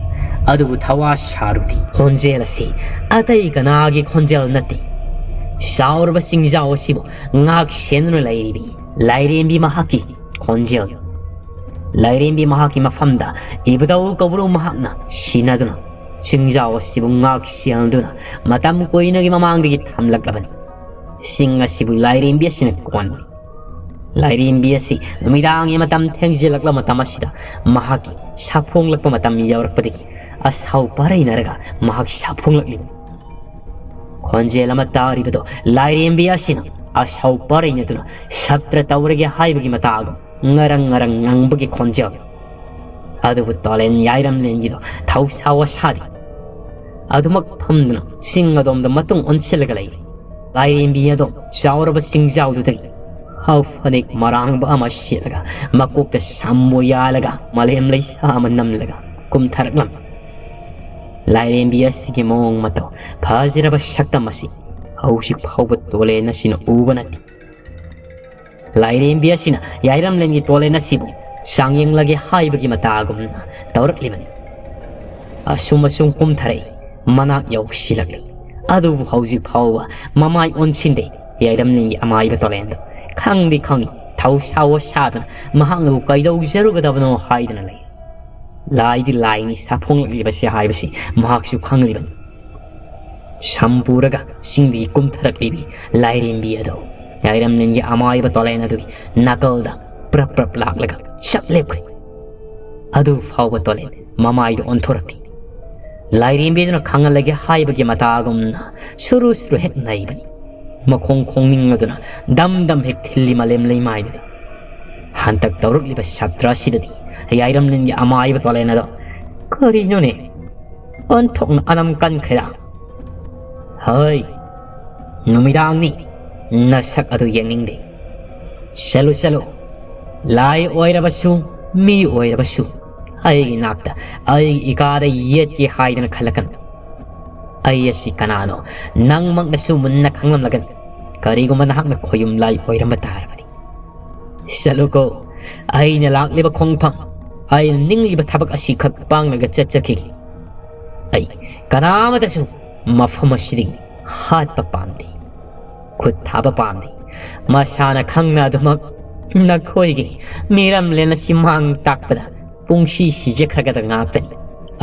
ꯑꯗꯨꯕꯨ ꯊꯋꯥ ꯁꯥꯔꯨꯗꯦ꯫ ꯈꯣꯟꯖꯦꯜ ꯑꯁꯤ ꯑꯇꯩ ꯀꯅꯥꯒꯤ ꯈꯣꯟꯖꯦꯜ ꯅꯠꯇꯦ꯫ ꯆꯥꯎꯔꯕ ꯆꯤꯡꯖꯥꯎ ꯑꯁꯤꯕꯨ ꯉꯥꯛ ꯁꯦꯟꯗꯨꯅ ꯂꯩꯔꯤꯕꯤ ꯂꯥꯏꯔꯦꯝꯕꯤ ꯃꯍꯥꯛꯀꯤ ꯈꯣꯟꯖꯦꯜ꯫ ꯂꯥꯏꯔꯦꯝꯕꯤ ꯃꯍꯥꯛꯀꯤ ꯃꯐꯝꯗ ꯏꯕꯨꯙꯧ ꯀꯧꯕ꯭ꯔꯨ ꯃꯍꯥꯛꯅ ꯁꯤꯟꯅꯗꯨꯅ ꯆꯤꯡꯖꯥꯎ ꯑꯁꯤꯕꯨ ꯉꯥꯛ ꯁꯦꯟꯗꯨꯅ ꯃꯇꯝ ꯀꯨꯏꯅꯒꯤ ꯃꯃꯥꯡꯗꯒꯤ ꯊꯝꯂꯛꯂꯕꯅꯤ꯫ ꯆꯤꯡ ꯑꯁꯤꯕꯨ ꯂꯥꯏꯔꯦꯝꯕꯤ ꯑꯁꯤꯅ ꯀꯣꯟꯕꯅꯤ꯫ ꯂꯥꯏꯔꯦꯝꯕꯤ ꯑꯁꯤ ꯅꯨꯃꯤꯗꯥꯡꯒꯤ ꯃꯇꯝ ꯊꯦꯡꯖꯤꯜꯂꯛꯂꯕ ꯃꯇꯝ ꯑꯁꯤꯗ ꯃꯍꯥꯛꯀꯤ ꯁꯥꯐꯣꯡꯂꯛꯄ ꯃꯇꯝ ꯌꯧꯔꯛꯄꯗꯒꯤ ꯑꯁꯥꯎ ꯄꯥꯔꯩꯅꯔꯒ ꯃꯍꯥꯛ ꯁꯥꯐꯣꯡꯂꯛꯂꯤꯕꯅꯤ꯫ ꯈꯣꯟꯖꯦꯜ ꯑꯃ ꯇꯥꯔꯤꯕꯗꯣ ꯂꯥꯏꯔꯦꯝꯕꯤ ꯑꯁꯤꯅ ꯑꯁꯥꯎ ꯄꯥꯔꯩꯅꯗꯨꯅ ꯁꯞꯇ꯭ꯔ ꯇꯧꯔꯒꯦ ꯍꯥꯏꯕꯒꯤ ꯃꯇꯥꯒꯨꯝ ꯉꯔꯪ ꯉꯔꯪ ꯉꯪꯕꯒꯤ ꯈꯣꯟꯖꯦꯜ꯫ ꯑꯗꯨꯕꯨ ꯇꯣꯂꯦꯟ ꯌꯥꯏꯔꯝꯂꯦꯟꯒꯤꯗꯣ ꯊꯧꯁꯥ ꯋꯥꯁꯥꯗꯦ꯫ ꯑꯗꯨꯃꯛ ꯐꯝꯗꯨꯅ ꯆꯤꯡ ꯑꯗꯣꯝꯗ ꯃꯇꯨꯡ ꯑꯣꯟꯁꯤꯜꯂꯒ ꯂꯩꯔꯤ꯫ ꯂꯥꯏꯔꯦꯝꯕꯤ ꯑꯗꯣ ꯆꯥꯎꯔꯕ ꯆꯤꯡꯖꯥꯎꯗꯨꯗꯒꯤ ꯍꯥꯎ ꯐꯅꯦꯛ ꯃꯔꯥꯡꯕ ꯑꯃ ꯁꯦꯠꯂꯒ, ꯃꯀꯣꯛꯇ ꯁꯝꯕꯨ ꯌꯥꯜꯂꯒ, ꯃꯥꯂꯦꯝ ꯂꯩꯁꯥ ꯑꯃ ꯅꯝꯂꯒ ꯀꯨꯝꯊꯔꯛꯂꯝꯃꯤ꯫ ꯂꯥꯏꯔꯦꯝꯕꯤ ꯑꯁꯤꯒꯤ ꯃꯑꯣꯡ ꯃꯇꯧ, ꯐꯖꯔꯕ ꯁꯛꯇꯝ ꯑꯁꯤ ꯍꯧꯖꯤꯛ ꯐꯥꯎꯕ ꯇꯣꯂꯦꯟ ꯑꯁꯤꯅ ꯎꯕ ꯅꯠꯇꯦ꯫ ꯂꯥꯏꯔꯦꯝꯕꯤ ꯑꯁꯤꯅ ꯌꯥꯏꯔꯝꯂꯦꯟꯒꯤ ꯇꯣꯂꯦꯟ ꯑꯁꯤꯕꯨ ꯆꯥꯡꯌꯦꯡꯂꯒꯦ ꯍꯥꯏꯕꯒꯤ ꯃꯇꯥꯒꯨꯝꯅ ꯇꯧꯔꯛꯂꯤꯕꯅꯤ꯫ ꯑꯁꯨꯝ ꯑꯁꯨꯝ ꯀꯨꯝꯊꯔꯛꯏ, ꯃꯅꯥꯛ ꯌꯧꯁꯤꯜꯂꯛꯂꯤ꯫ ꯑꯗꯨꯕꯨ ꯍꯧꯖꯤꯛ ꯐꯥꯎꯕ ꯃꯃꯥꯏ ꯑꯣꯟꯁꯤꯟꯗꯦ ꯌꯥꯏꯔꯝꯂꯦꯟꯒꯤ ꯑꯃꯥꯏꯕ ꯇꯣꯂꯦꯟꯗꯣ꯫ ꯈꯪꯗꯤ ꯈꯪꯏ, ꯊꯧꯁꯥ ꯋꯥꯁꯥꯗꯅ ꯃꯍꯥꯛꯅꯕꯨ ꯀꯩꯗꯧꯖꯔꯨꯒꯗꯕꯅꯣ ꯍꯥꯏꯗꯨꯅ ꯂꯩ꯫ ꯂꯥꯏꯗꯤ ꯂꯥꯏꯅꯤ, ꯁꯥꯐꯣꯡꯂꯛꯂꯤꯕꯁꯦ ꯍꯥꯏꯕꯁꯤ ꯃꯍꯥꯛꯁꯨ ꯈꯪꯂꯤꯕꯅꯤ꯫ ꯁꯝ ꯄꯨꯔꯒ ꯆꯤꯡꯗꯒꯤ ꯀꯨꯝꯊꯔꯛꯂꯤꯕꯤ ꯂꯥꯏꯔꯦꯝꯕꯤ ꯑꯗꯣ ꯌꯥꯏꯔꯝꯂꯦꯟꯒꯤ ꯑꯃꯥꯏꯕ ꯇꯣꯂꯦꯟ ꯑꯗꯨꯒꯤ ꯅꯥꯀꯜꯗ ꯄ꯭ꯔꯞ ꯄ꯭ꯔꯞ ꯂꯥꯛꯂꯒ ꯆꯞ ꯂꯦꯞꯈ꯭ꯔꯦ꯫ ꯑꯗꯨ ꯐꯥꯎꯕ ꯇꯣꯂꯦꯟ ꯃꯃꯥꯏꯗ ꯑꯣꯟꯊꯣꯔꯛꯇꯦ꯫ ꯂꯥꯏꯔꯦꯝꯕꯤꯗꯨꯅ ꯈꯪꯍꯜꯂꯒꯦ ꯍꯥꯏꯕꯒꯤ ꯃꯇꯥꯒꯨꯝꯅ ꯁꯨꯔꯨ ꯁꯨꯔꯨ ꯍꯦꯛ ꯅꯩꯕꯅꯤ꯫ ꯃꯈꯣꯡ ꯈꯣꯡꯅꯤꯡ ꯑꯗꯨꯅ ꯗꯝ ꯗꯝ ꯍꯦꯛ ꯊꯤꯜꯂꯤ ꯃꯥꯂꯦꯝ ꯂꯩꯃꯥꯏꯗꯨꯗ꯫ ꯍꯟꯗꯛ ꯇꯧꯔꯛꯂꯤꯕ ꯁꯥꯇ꯭ꯔ ꯑꯁꯤꯗꯗꯤ ꯌꯥꯏꯔꯝꯂꯦꯟꯒꯤ ꯑꯃꯥꯏꯕ ꯇꯣꯂꯦꯟ ꯑꯗꯣ, "ꯀꯔꯤꯅꯣꯅꯦ? ꯑꯣꯟꯊꯣꯛꯅ ꯑꯅꯝ ꯀꯟꯈ꯭ꯔꯦꯗ꯫ ꯍꯣꯏ, ꯅꯨꯃꯤꯗꯥꯡꯅꯤ, ꯅꯁꯛ ꯑꯗꯨ ꯌꯦꯡꯅꯤꯡꯗꯦ꯫ ꯆꯠꯂꯨ, ꯆꯠꯂꯨ꯫ ꯂꯥꯏ ꯑꯣꯏꯔꯕꯁꯨ, ꯃꯤ ꯑꯣꯏꯔꯕꯁꯨ, ꯑꯩꯒꯤ ꯅꯥꯛꯇ, ꯑꯩꯒꯤ ꯏꯀꯥꯗ ꯌꯦꯠꯀꯦ ꯍꯥꯏꯗꯅ ꯈꯜꯂꯛꯀꯅꯨ꯫ ꯑꯩ ꯑꯁꯤ ꯀꯅꯥꯅꯣ ꯅꯪꯃꯛꯅꯁꯨ ꯃꯨꯟꯅ ꯈꯪꯂꯝꯂꯒꯅꯤ, ꯀꯔꯤꯒꯨꯝꯕ ꯅꯍꯥꯛꯅ ꯈꯣꯌꯨꯝ ꯂꯥꯏ ꯑꯣꯏꯔꯝꯕ ꯇꯥꯔꯕꯗꯤ꯫ ꯆꯠꯂꯨꯀꯣ, ꯑꯩꯅ ꯂꯥꯛꯂꯤꯕ ꯈꯣꯡꯐꯝ, ꯑꯩꯅ ꯅꯤꯡꯂꯤꯕ ꯊꯕꯛ ꯑꯁꯤꯈꯛ ꯄꯥꯡꯂꯒ ꯆꯠꯆꯈꯤꯒꯦ꯫ ꯑꯩ ꯀꯅꯥ ꯑꯃꯠꯇꯁꯨ ꯃꯐꯝ ꯑꯁꯤꯗꯒꯤ ꯍꯥꯠꯄ ꯄꯥꯝꯗꯦ, ꯈꯨꯠ ꯊꯥꯕ ꯄꯥꯝꯗꯦ꯫ ꯃꯁꯥꯅ ꯈꯪꯅ ꯑꯗꯨꯃꯛ ꯅꯈꯣꯏꯒꯤ ꯃꯤꯔꯝꯂꯦꯟ ꯑꯁꯤ ꯃꯥꯡ ꯇꯥꯛꯄꯗ ꯄꯨꯡꯁꯤ ꯁꯤꯖꯈ꯭ꯔꯒꯗ ꯉꯥꯛꯇꯅꯤ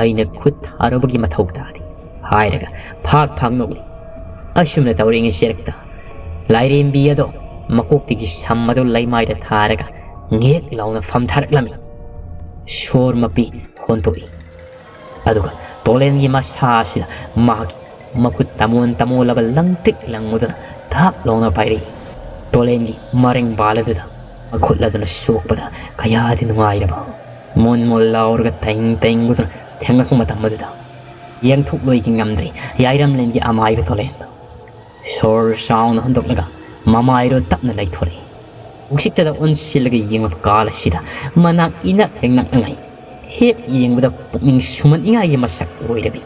ꯑꯩꯅ ꯈꯨꯠ ꯊꯥꯔꯨꯕꯒꯤ ꯃꯊꯧ ꯇꯥꯔꯤ" ꯍꯥꯏꯔꯒ ꯐꯥꯛ ꯐꯥꯛ ꯅꯣꯛꯂꯤ꯫ ꯑꯁꯨꯝꯅ ꯇꯧꯔꯤꯉꯩ ꯆꯦꯔꯛꯇ ꯂꯥꯏꯔꯦꯝꯕꯤ ꯑꯗꯣ ꯃꯀꯣꯛꯇꯒꯤ ꯁꯝ ꯑꯗꯨ ꯂꯩꯃꯥꯏꯗ ꯊꯥꯔꯒ ꯉꯦꯛ ꯂꯥꯎꯅ ꯐꯝꯊꯔꯛꯂꯝꯃꯤ꯫ ꯁꯣꯔ ꯃꯄꯤ ꯍꯣꯟꯗꯣꯛꯏ꯫ ꯑꯗꯨꯒ ꯇꯣꯂꯦꯟꯒꯤ ꯃꯁꯥ ꯑꯁꯤꯗ ꯃꯍꯥꯛꯀꯤ ꯃꯈꯨꯠ ꯇꯃꯣꯟ ꯇꯃꯣꯜꯂꯕ ꯂꯪꯇ꯭ꯔꯤꯛ ꯂꯪꯉꯨꯗꯨꯅ ꯊꯥꯞ ꯂꯥꯎꯅ ꯄꯥꯏꯔꯛꯏ꯫ ꯇꯣꯂꯦꯟꯒꯤ ꯃꯔꯦꯡ ꯕꯥꯜ ꯑꯗꯨꯗ ꯃꯈꯨꯠ ꯑꯗꯨꯅ ꯁꯣꯛꯄꯗ ꯀꯌꯥꯗꯤ ꯅꯨꯡꯉꯥꯏꯔꯕ꯫ ꯃꯣꯟ ꯃꯣꯟ ꯂꯥꯎꯔꯒ ꯇꯥꯏꯪ ꯇꯥꯏꯪꯕꯗꯨꯅ ꯊꯦꯡꯂꯛꯄ ꯃꯇꯝ ꯑꯗꯨꯗ ꯌꯦꯡꯊꯣꯛꯂꯣꯏꯒꯤ ꯉꯝꯗ꯭ꯔꯦ ꯌꯥꯏꯔꯝꯂꯦꯟꯒꯤ ꯑꯃꯥꯏꯕ ꯇꯣꯂꯦꯟꯗꯣ꯫ ꯁꯣꯔ ꯆꯥꯎꯅ ꯍꯣꯟꯗꯣꯛꯂꯒ ꯃꯃꯥꯏꯗꯣ ꯇꯞꯅ ꯂꯩꯊꯣꯔꯛꯏ꯫ ꯎꯛꯁꯤꯛꯇꯗ ꯑꯣꯟꯁꯤꯜꯂꯒ ꯌꯦꯡꯂꯛ ꯀꯥꯜ ꯑꯁꯤꯗ ꯃꯅꯥꯛ ꯏꯅꯛ ꯍꯦꯛ ꯅꯛꯅꯉꯩ, ꯍꯦꯛ ꯌꯦꯡꯕꯗ ꯄꯨꯛꯅꯤꯡ ꯁꯨꯝꯍꯠꯅꯤꯡꯉꯥꯏꯒꯤ ꯃꯁꯛ ꯑꯣꯏꯔꯕꯤ,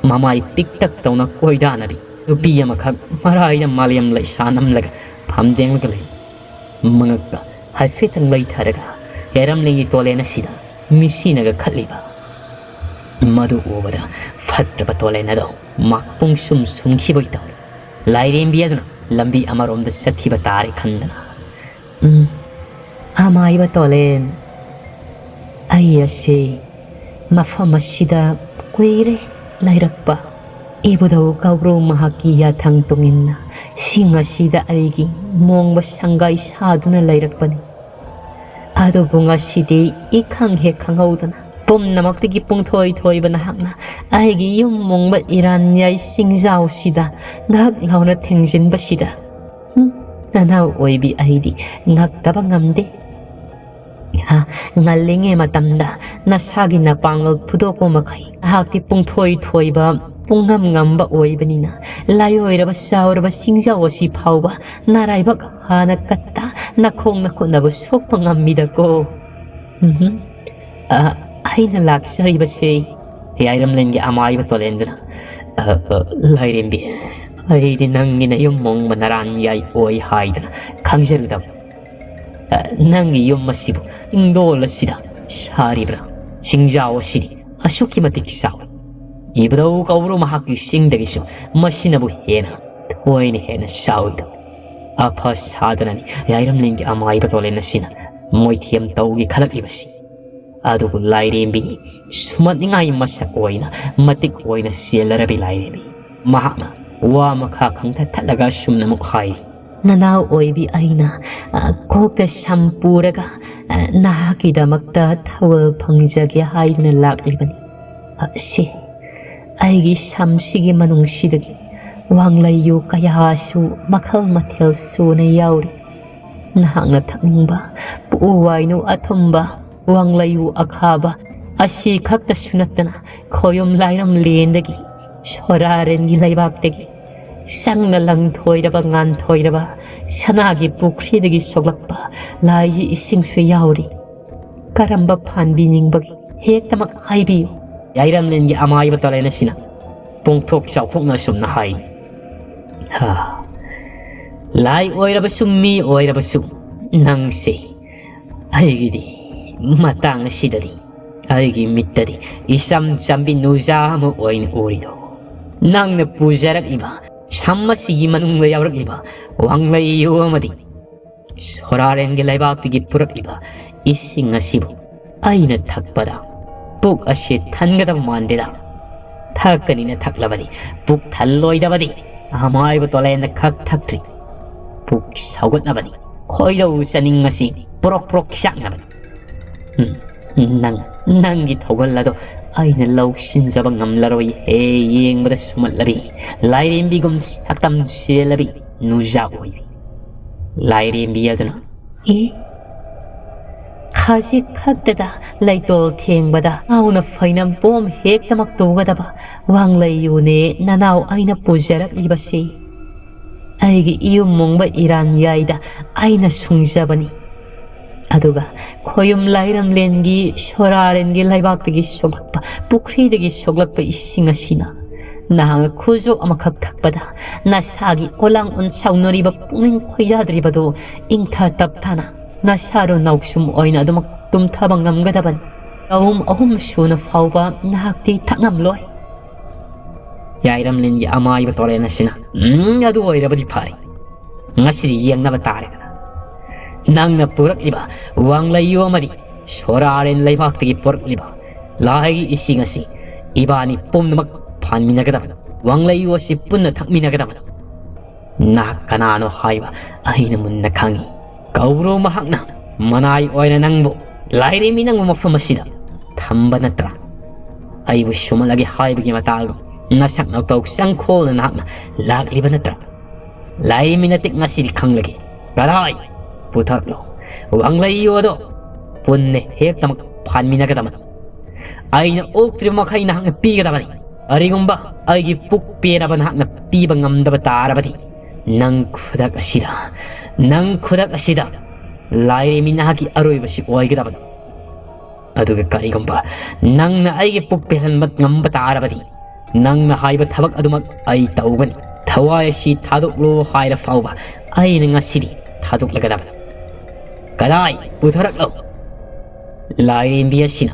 ꯃꯃꯥꯏ ꯄꯤꯛꯇꯛ ꯇꯧꯅ ꯀꯣꯏꯗꯥꯅꯕꯤ ꯅꯨꯄꯤ ꯑꯃꯈꯛ ꯃꯔꯥꯏꯗ ꯃꯥꯂꯦꯝ ꯂꯩꯁꯥ ꯅꯝꯂꯒ ꯐꯝꯗꯦꯡꯂꯒ ꯂꯩ꯫ ꯃꯉꯛꯇ ꯍꯥꯏꯐꯦꯠꯇꯪ ꯂꯩꯊꯔꯒ ꯌꯥꯏꯔꯝꯂꯦꯟꯒꯤ ꯇꯣꯂꯦꯟ ꯑꯁꯤꯗ ꯃꯤꯠꯁꯤꯅꯒ ꯈꯠꯂꯤꯕ꯫ ꯃꯗꯨ ꯎꯕꯗ ꯐꯠꯇ꯭ꯔꯕ ꯇꯣꯂꯦꯟ ꯑꯗꯣ ꯃꯥꯛꯄꯨꯡ ꯁꯨꯝ ꯁꯨꯝꯈꯤꯕꯣꯏ ꯇꯧꯏ꯫ ꯂꯥꯏꯔꯦꯝꯕꯤ ꯑꯗꯨꯅ ꯂꯝꯕꯤ ꯑꯃꯔꯣꯝꯗ ꯆꯠꯈꯤꯕ ꯇꯥꯔꯦ ꯈꯟꯗꯅ, "ꯎꯝ, ꯑꯃꯥꯏꯕ ꯇꯣꯂꯦꯟ, ꯑꯩ ꯑꯁꯤ ꯃꯐꯝ ꯑꯁꯤꯗ ꯀꯨꯏꯔꯦ ꯂꯩꯔꯛꯄ꯫ ꯏꯕꯨꯙꯧ ꯀꯧꯕ꯭ꯔꯨ ꯃꯍꯥꯛꯀꯤ ꯌꯥꯊꯪ ꯇꯨꯡꯏꯟꯅ ꯁꯤꯡ ꯑꯁꯤꯗ ꯑꯩꯒꯤ ꯃꯣꯡꯕ ꯁꯪꯒꯥꯏ ꯁꯥꯗꯨꯅ ꯂꯩꯔꯛꯄꯅꯤ꯫ ꯑꯗꯨꯕꯨ ꯉꯁꯤꯗꯤ ꯏꯈꯪ ꯍꯦꯛ ꯈꯪꯍꯧꯗꯅ ꯄꯨꯝꯅꯃꯛꯇꯒꯤ ꯄꯨꯡꯊꯣꯏ ꯊꯣꯏꯕ ꯅꯍꯥꯛꯅ ꯑꯩꯒꯤ ꯌꯨꯝ ꯃꯣꯡꯕ ꯏꯔꯥꯟꯌꯥꯏ ꯆꯤꯡꯖꯥꯎꯁꯤꯗ ꯉꯥꯏꯍꯥꯛ ꯂꯥꯎꯅ ꯊꯦꯡꯖꯤꯟꯕꯁꯤꯗ, ꯍꯨꯝ, ꯅꯅꯥꯎ ꯑꯣꯏꯕꯤ ꯑꯩꯗꯤ ꯉꯛꯇꯕ ꯉꯝꯗꯦ꯫ ꯍꯥ, ꯉꯜꯂꯤꯉꯩ ꯃꯇꯝꯗ ꯅꯁꯥꯒꯤ ꯅꯄꯥꯡꯒꯜ ꯐꯨꯗꯣꯛꯄ ꯃꯈꯩ ꯅꯍꯥꯛꯇꯤ ꯄꯨꯡꯊꯣꯏ ꯊꯣꯏꯕ, ꯄꯨꯡꯉꯝ ꯉꯝꯕ ꯑꯣꯏꯕꯅꯤꯅ ꯂꯥꯏꯑꯣꯏꯔꯕ ꯆꯥꯎꯔꯕ ꯆꯤꯡꯖꯥꯎ ꯑꯁꯤ ꯐꯥꯎꯕ ꯅꯔꯥꯏꯕꯛ ꯍꯥꯟꯅ ꯀꯠꯇ ꯅꯈꯣꯡ ꯅꯈꯨꯠꯅꯕꯨ ꯁꯣꯛꯄ ꯉꯝꯃꯤꯗꯀꯣ꯫ ꯎꯝꯍꯨꯝ꯫ ꯑ, ꯑꯩꯅ ꯂꯥꯛꯆꯔꯤꯕꯁꯤ ꯌꯥꯏꯔꯝꯂꯦꯟꯒꯤ ꯑꯃꯥꯏꯕ ꯇꯣꯂꯦꯟꯗꯨꯅ, ꯑ, ꯑ, ꯂꯥꯏꯔꯦꯝꯕꯤ, ꯑꯩꯗꯤ ꯅꯪꯒꯤ ꯅꯌꯨꯝ ꯃꯣꯡꯕ ꯅꯔꯥꯟ ꯌꯥꯏ ꯑꯣꯏ ꯍꯥꯏꯗꯅ ꯈꯪꯖꯔꯨꯗꯕ꯫ ꯑ, ꯅꯪꯒꯤ ꯌꯨꯝ ꯑꯁꯤꯕꯨ ꯆꯤꯡꯗꯣꯜ ꯑꯁꯤꯗ ꯁꯥꯔꯤꯕ꯭ꯔꯥ? ꯆꯤꯡꯖꯥꯎ ꯑꯁꯤꯗꯤ ꯑꯁꯨꯛꯀꯤ ꯃꯇꯤꯛ ꯆꯥꯎꯏ꯫ ꯏꯕꯨꯙꯧ ꯀꯧꯕ꯭ꯔꯨ ꯃꯍꯥꯛꯀꯤ ꯆꯤꯡꯗꯒꯤꯁꯨ ꯃꯁꯤꯅꯕꯨ ꯍꯦꯟꯅ ꯊꯣꯏꯅ ꯍꯦꯟꯅ ꯆꯥꯎꯏꯗꯣ꯫ ꯑꯐ ꯁꯥꯗꯅꯅꯤ ꯌꯥꯏꯔꯝꯂꯦꯟꯒꯤ ꯑꯃꯥꯏꯕ ꯇꯣꯂꯦꯟ ꯑꯁꯤꯅ ꯃꯣꯏꯊꯦꯝ ꯇꯧꯒꯦ ꯈꯜꯂꯛꯂꯤꯕꯁꯤ꯫ ꯑꯗꯨꯕꯨ ꯂꯥꯏꯔꯦꯝꯕꯤꯅꯤ ꯁꯨꯝꯍꯠꯅꯤꯡꯉꯥꯏ ꯃꯁꯛ ꯑꯣꯏꯅ ꯃꯇꯤꯛ ꯑꯣꯏꯅ ꯆꯦꯜꯂꯔꯕꯤ ꯂꯥꯏꯔꯦꯝꯕꯤ꯫ ꯃꯍꯥꯛꯅ ꯋꯥ ꯃꯈꯥ ꯈꯪꯊꯠꯊꯠꯂꯒ ꯑꯁꯨꯝꯅ ꯑꯃꯨꯛ ꯍꯥꯏꯔꯤ꯫ ꯅꯅꯥꯎ ꯑꯣꯏꯕꯤ ꯑꯩꯅ, ꯑ, ꯀꯣꯛꯇ ꯁꯝ ꯄꯨꯔꯒ, ꯑ, ꯅꯍꯥꯛꯀꯤꯗꯃꯛꯇ ꯊꯧꯒꯜ ꯐꯪꯖꯒꯦ ꯍꯥꯏꯗꯨꯅ ꯂꯥꯛꯂꯤꯕꯅꯤ꯫ ꯑ, ꯁꯤ ꯑꯩꯒꯤ ꯁꯝꯁꯤꯒꯤ ꯃꯅꯨꯡꯁꯤꯗꯒꯤ ꯋꯥꯡꯂꯩꯌꯨ ꯀꯌꯥꯁꯨ ꯃꯈꯜ ꯃꯊꯦꯜ ꯁꯨꯅ ꯌꯥꯎꯔꯤ꯫ ꯅꯍꯥꯛꯅ ꯊꯛꯅꯤꯡꯕ ꯄꯨꯛꯎ ꯋꯥꯏꯅꯨ ꯑꯊꯨꯝꯕ, ꯋꯥꯡꯂꯩꯌꯨ ꯑꯈꯥꯕ ꯑꯁꯤ ꯈꯛꯇꯁꯨ ꯅꯠꯇꯅ ꯈꯣꯌꯨꯝ ꯂꯥꯏꯔꯝ ꯂꯦꯟꯗꯒꯤ, ꯁꯣꯔꯥꯔꯦꯟꯒꯤ ꯂꯩꯕꯥꯛꯇꯒꯤ ꯁꯪꯅ ꯂꯪꯊꯣꯏꯔꯕ ꯉꯥꯟꯊꯣꯏꯔꯕ ꯁꯅꯥꯒꯤ ꯄꯨꯈ꯭ꯔꯤꯗꯒꯤ ꯁꯣꯛꯂꯛꯄ ꯂꯥꯏꯒꯤ ꯏꯁꯤꯡꯁꯨ ꯌꯥꯎꯔꯤ꯫ ꯀꯔꯝꯕ ꯐꯥꯟꯕꯤꯅꯤꯡꯕꯒꯦ? ꯍꯦꯛꯇꯃꯛ ꯍꯥꯏꯕꯤꯌꯨ꯫ ꯌꯥꯏꯔꯝꯂꯦꯟꯒꯤ ꯑꯃꯥꯏꯕ ꯇꯣꯂꯦꯟ ꯑꯁꯤꯅ ꯄꯣꯡꯊꯣꯛ ꯆꯥꯎꯊꯣꯛꯅ ꯑꯁꯨꯝꯅ ꯍꯥꯏ, "ꯍꯥ, ꯂꯥꯏ ꯑꯣꯏꯔꯕꯁꯨ ꯃꯤ ꯑꯣꯏꯔꯕꯁꯨ ꯅꯪꯁꯦ ꯑꯩꯒꯤꯗꯤ ꯃꯇꯥꯡ ꯑꯁꯤꯗꯗꯤ ꯑꯩꯒꯤ ꯃꯤꯠꯇꯗꯤ ꯏꯆꯝ ꯆꯝꯕꯤ ꯅꯨꯖꯥ ꯑꯃ ꯑꯣꯏꯅ ꯎꯔꯤꯗꯣ꯫ ꯅꯪꯅ ꯄꯨꯖꯔꯛꯂꯤꯕ ꯁꯝ ꯑꯁꯤꯒꯤ ꯃꯅꯨꯡꯗ ꯌꯥꯎꯔꯛꯂꯤꯕ ꯋꯥꯡꯂꯩꯌꯨ ꯑꯃꯗꯤ ꯁꯣꯔꯥꯔꯦꯟꯒꯤ ꯂꯩꯕꯥꯛꯇꯒꯤ ꯄꯨꯔꯛꯂꯤꯕ ꯏꯁꯤꯡ ꯑꯁꯤꯕꯨ ꯑꯩꯅ ꯊꯛꯄꯗ ꯄꯨꯛ ꯑꯁꯤ ꯊꯟꯒꯗꯕ ꯃꯥꯟꯗꯦꯗ꯫ ꯊꯛꯀꯅꯤꯅ ꯊꯛꯂꯕꯗꯤ ꯄꯨꯛ ꯊꯜꯂꯣꯏꯗꯕꯗꯤ ꯑꯃꯥꯏꯕ ꯇꯣꯂꯦꯟꯗ ꯈꯛ ꯊꯛꯇ꯭ꯔꯤ꯫ ꯄꯨꯛ ꯁꯧꯒꯠꯅꯕꯅꯤ ꯈꯣꯏꯗꯧ ꯆꯥꯅꯤꯡ ꯑꯁꯤ ꯄ꯭ꯔꯣꯛ ꯄ꯭ꯔꯣꯛ ꯆꯥꯛꯅꯕꯅꯤ꯫ ꯎꯝ, ꯅꯪ, ꯅꯪꯒꯤ ꯊꯧꯒꯜ ꯑꯗꯣ ꯑꯩꯅ ꯂꯧꯁꯤꯟꯖꯕ ꯉꯝꯂꯔꯣꯏ ꯍꯦ꯫ ꯌꯦꯡꯕꯗ ꯁꯨꯝꯍꯠꯂꯕꯤ ꯂꯥꯏꯔꯦꯝꯕꯤꯒꯨꯝ ꯁꯛꯇꯝ ꯁꯤꯜꯂꯕꯤ ꯅꯨꯖꯥ ꯑꯣꯏꯕꯤ ꯂꯥꯏꯔꯦꯝꯕꯤ ꯑꯗꯨꯅ, ꯑꯦ, ꯈꯖꯤꯛ ꯈꯛꯇꯗ ꯂꯩꯇꯣꯜ ꯊꯦꯡꯕꯗ ꯉꯥꯎꯅ ꯐꯩꯅꯝ ꯄꯣꯝ ꯍꯦꯛꯇꯃꯛ ꯇꯨꯒꯗꯕ ꯋꯥꯡꯂꯩꯌꯨꯅꯦ ꯅꯅꯥꯎ ꯑꯩꯅ ꯄꯨꯖꯔꯛꯂꯤꯕꯁꯤ꯫ ꯑꯩꯒꯤ ꯏꯌꯨꯝ ꯃꯨꯡꯕ ꯏꯔꯥꯟ ꯌꯥꯏꯗ ꯑꯩꯅ ꯁꯨꯡꯖꯕꯅꯤ꯫ ꯑꯗꯨꯒ ꯈꯣꯌꯨꯝ ꯂꯥꯏꯔꯝꯂꯦꯟꯒꯤ ꯁꯣꯔꯥꯔꯦꯟꯒꯤ ꯂꯩꯕꯥꯛꯇꯒꯤ ꯁꯣꯛꯂꯛꯄ, ꯄꯨꯈ꯭ꯔꯤꯗꯒꯤ ꯁꯣꯛꯂꯛꯄ ꯏꯁꯤꯡ ꯑꯁꯤꯅ ꯅꯍꯥꯛꯅ ꯈꯨꯖꯣꯞ ꯑꯃꯈꯛ ꯊꯛꯄꯗ ꯅꯁꯥꯒꯤ ꯑꯣꯂꯥꯡ ꯑꯣꯟꯁꯥꯎꯅꯔꯤꯕ ꯄꯨꯛꯅꯤꯡ ꯈꯣꯏꯗꯥꯗ꯭ꯔꯤꯕꯗꯨ ꯏꯪꯊ ꯇꯞꯊꯥꯅ ꯅꯁꯥꯔꯣ ꯅꯥꯎꯁꯨꯝ ꯑꯣꯏꯅ ꯑꯗꯨꯃꯛ ꯇꯨꯝꯊꯕ ꯉꯝꯒꯗꯕꯅꯤ꯫ ꯆꯍꯨꯝ ꯑꯍꯨꯝ ꯁꯨꯅ ꯐꯥꯎꯕ ꯅꯍꯥꯛꯇꯤ ꯊꯛꯉꯝꯂꯣꯏ꯫ ꯌꯥꯏꯔꯝꯂꯦꯟꯒꯤ ꯑꯃꯥꯏꯕ ꯇꯣꯔꯦꯟ ꯑꯁꯤꯅ, "ꯎꯝ, ꯑꯗꯨ ꯑꯣꯏꯔꯕꯗꯤ ꯐꯔꯦ꯫ ꯉꯁꯤꯗꯤ ꯌꯦꯡꯅꯕ ꯇꯥꯔꯦꯗꯅ꯫ ꯅꯪꯅ ꯄꯨꯔꯛꯂꯤꯕ ꯋꯥꯡꯂꯩꯌꯨ ꯑꯃꯗꯤ ꯁꯣꯔꯥꯔꯦꯟ ꯂꯩꯕꯥꯛꯇꯒꯤ ꯄꯨꯔꯛꯂꯤꯕ ꯂꯥꯏꯒꯤ ꯏꯁꯤꯡ ꯑꯁꯤ ꯏꯕꯥꯅꯤ ꯄꯨꯝꯅꯃꯛ ꯐꯥꯟꯃꯤꯟꯅꯒꯗꯕꯅꯤ꯫ ꯋꯥꯡꯂꯩꯌꯨ ꯑꯁꯤ ꯄꯨꯟꯅ ꯊꯛꯃꯤꯟꯅꯒꯗꯕꯅꯤ꯫ ꯅꯍꯥꯛ ꯀꯅꯥꯅꯣ ꯍꯥꯏꯕ ꯑꯩꯅ ꯃꯨꯟꯅ ꯈꯪꯏ꯫ ꯀꯧꯕ꯭ꯔꯣ ꯃꯍꯥꯛꯅ ꯃꯅꯥꯏ ꯑꯣꯏꯅ ꯅꯪꯕꯨ, ꯂꯥꯏꯔꯦꯝꯕꯤ ꯅꯪꯕꯨ ꯃꯐꯝ ꯑꯁꯤꯗ ꯊꯝꯕ ꯅꯠꯇ꯭ꯔꯥ? ꯑꯩꯕꯨ ꯁꯨꯝꯍꯠꯂꯒꯦ ꯍꯥꯏꯕꯒꯤ ꯃꯇꯥꯡꯗꯣ ꯅꯁꯛ ꯅꯇꯧ ꯆꯪꯈꯣꯜꯅ ꯅꯍꯥꯛꯅ ꯂꯥꯛꯂꯤꯕ ꯅꯠꯇ꯭ꯔꯥ? ꯂꯥꯏꯔꯦꯝꯕꯤ ꯅꯇꯤꯛ ꯉꯁꯤꯗꯤ ꯈꯪꯂꯒꯦ꯫ ꯀꯗꯥꯏ? ꯄꯨꯊꯣꯔꯛꯂꯣ꯫ ꯋꯥꯡꯂꯩꯌꯨ ꯑꯗꯣ ꯄꯨꯟꯅ ꯍꯦꯛꯇꯃꯛ ꯐꯥꯟꯃꯤꯟꯅꯒꯗꯕꯅꯤ꯫ ꯑꯩꯅ ꯑꯣꯛꯇ꯭ꯔꯤꯕ ꯃꯈꯩ ꯅꯍꯥꯛꯅ ꯄꯤꯒꯗꯕꯅꯤ꯫ ꯀꯔꯤꯒꯨꯝꯕ ꯑꯩꯒꯤ ꯄꯨꯛ ꯄꯦꯟꯅꯕ ꯅꯍꯥꯛꯅ ꯄꯤꯕ ꯉꯝꯗꯕ ꯇꯥꯔꯕꯗꯤ, ꯅꯪ ꯈꯨꯗꯛ ꯑꯁꯤꯗ, ꯅꯪ ꯈꯨꯗꯛ ꯑꯁꯤꯗ ꯂꯥꯏꯔꯦꯝꯕꯤ ꯅꯍꯥꯛꯀꯤ ꯑꯔꯣꯏꯕꯁꯤ ꯑꯣꯏꯒꯗꯕꯅꯤ꯫ ꯑꯗꯨꯒ ꯀꯔꯤꯒꯨꯝꯕ ꯅꯪꯅ ꯑꯩꯒꯤ ꯄꯨꯛ ꯄꯦꯜꯍꯟꯕ ꯉꯝꯕ ꯇꯥꯔꯕꯗꯤ, ꯅꯪꯅ ꯍꯥꯏꯕ ꯊꯕꯛ ꯑꯗꯨꯃꯛ ꯑꯩ ꯇꯧꯒꯅꯤ꯫ ꯊꯋꯥꯏ ꯑꯁꯤ ꯊꯥꯗꯣꯛꯂꯣ ꯍꯥꯏꯔ ꯐꯥꯎꯕ ꯑꯩꯅ ꯉꯁꯤꯗꯤ ꯊꯥꯗꯣꯛꯂꯒꯗꯕꯅꯤ꯫ ꯀꯗꯥꯏ? ꯄꯨꯊꯣꯔꯛꯂꯣ꯫ ꯂꯥꯏꯔꯦꯝꯕꯤ ꯑꯁꯤꯅ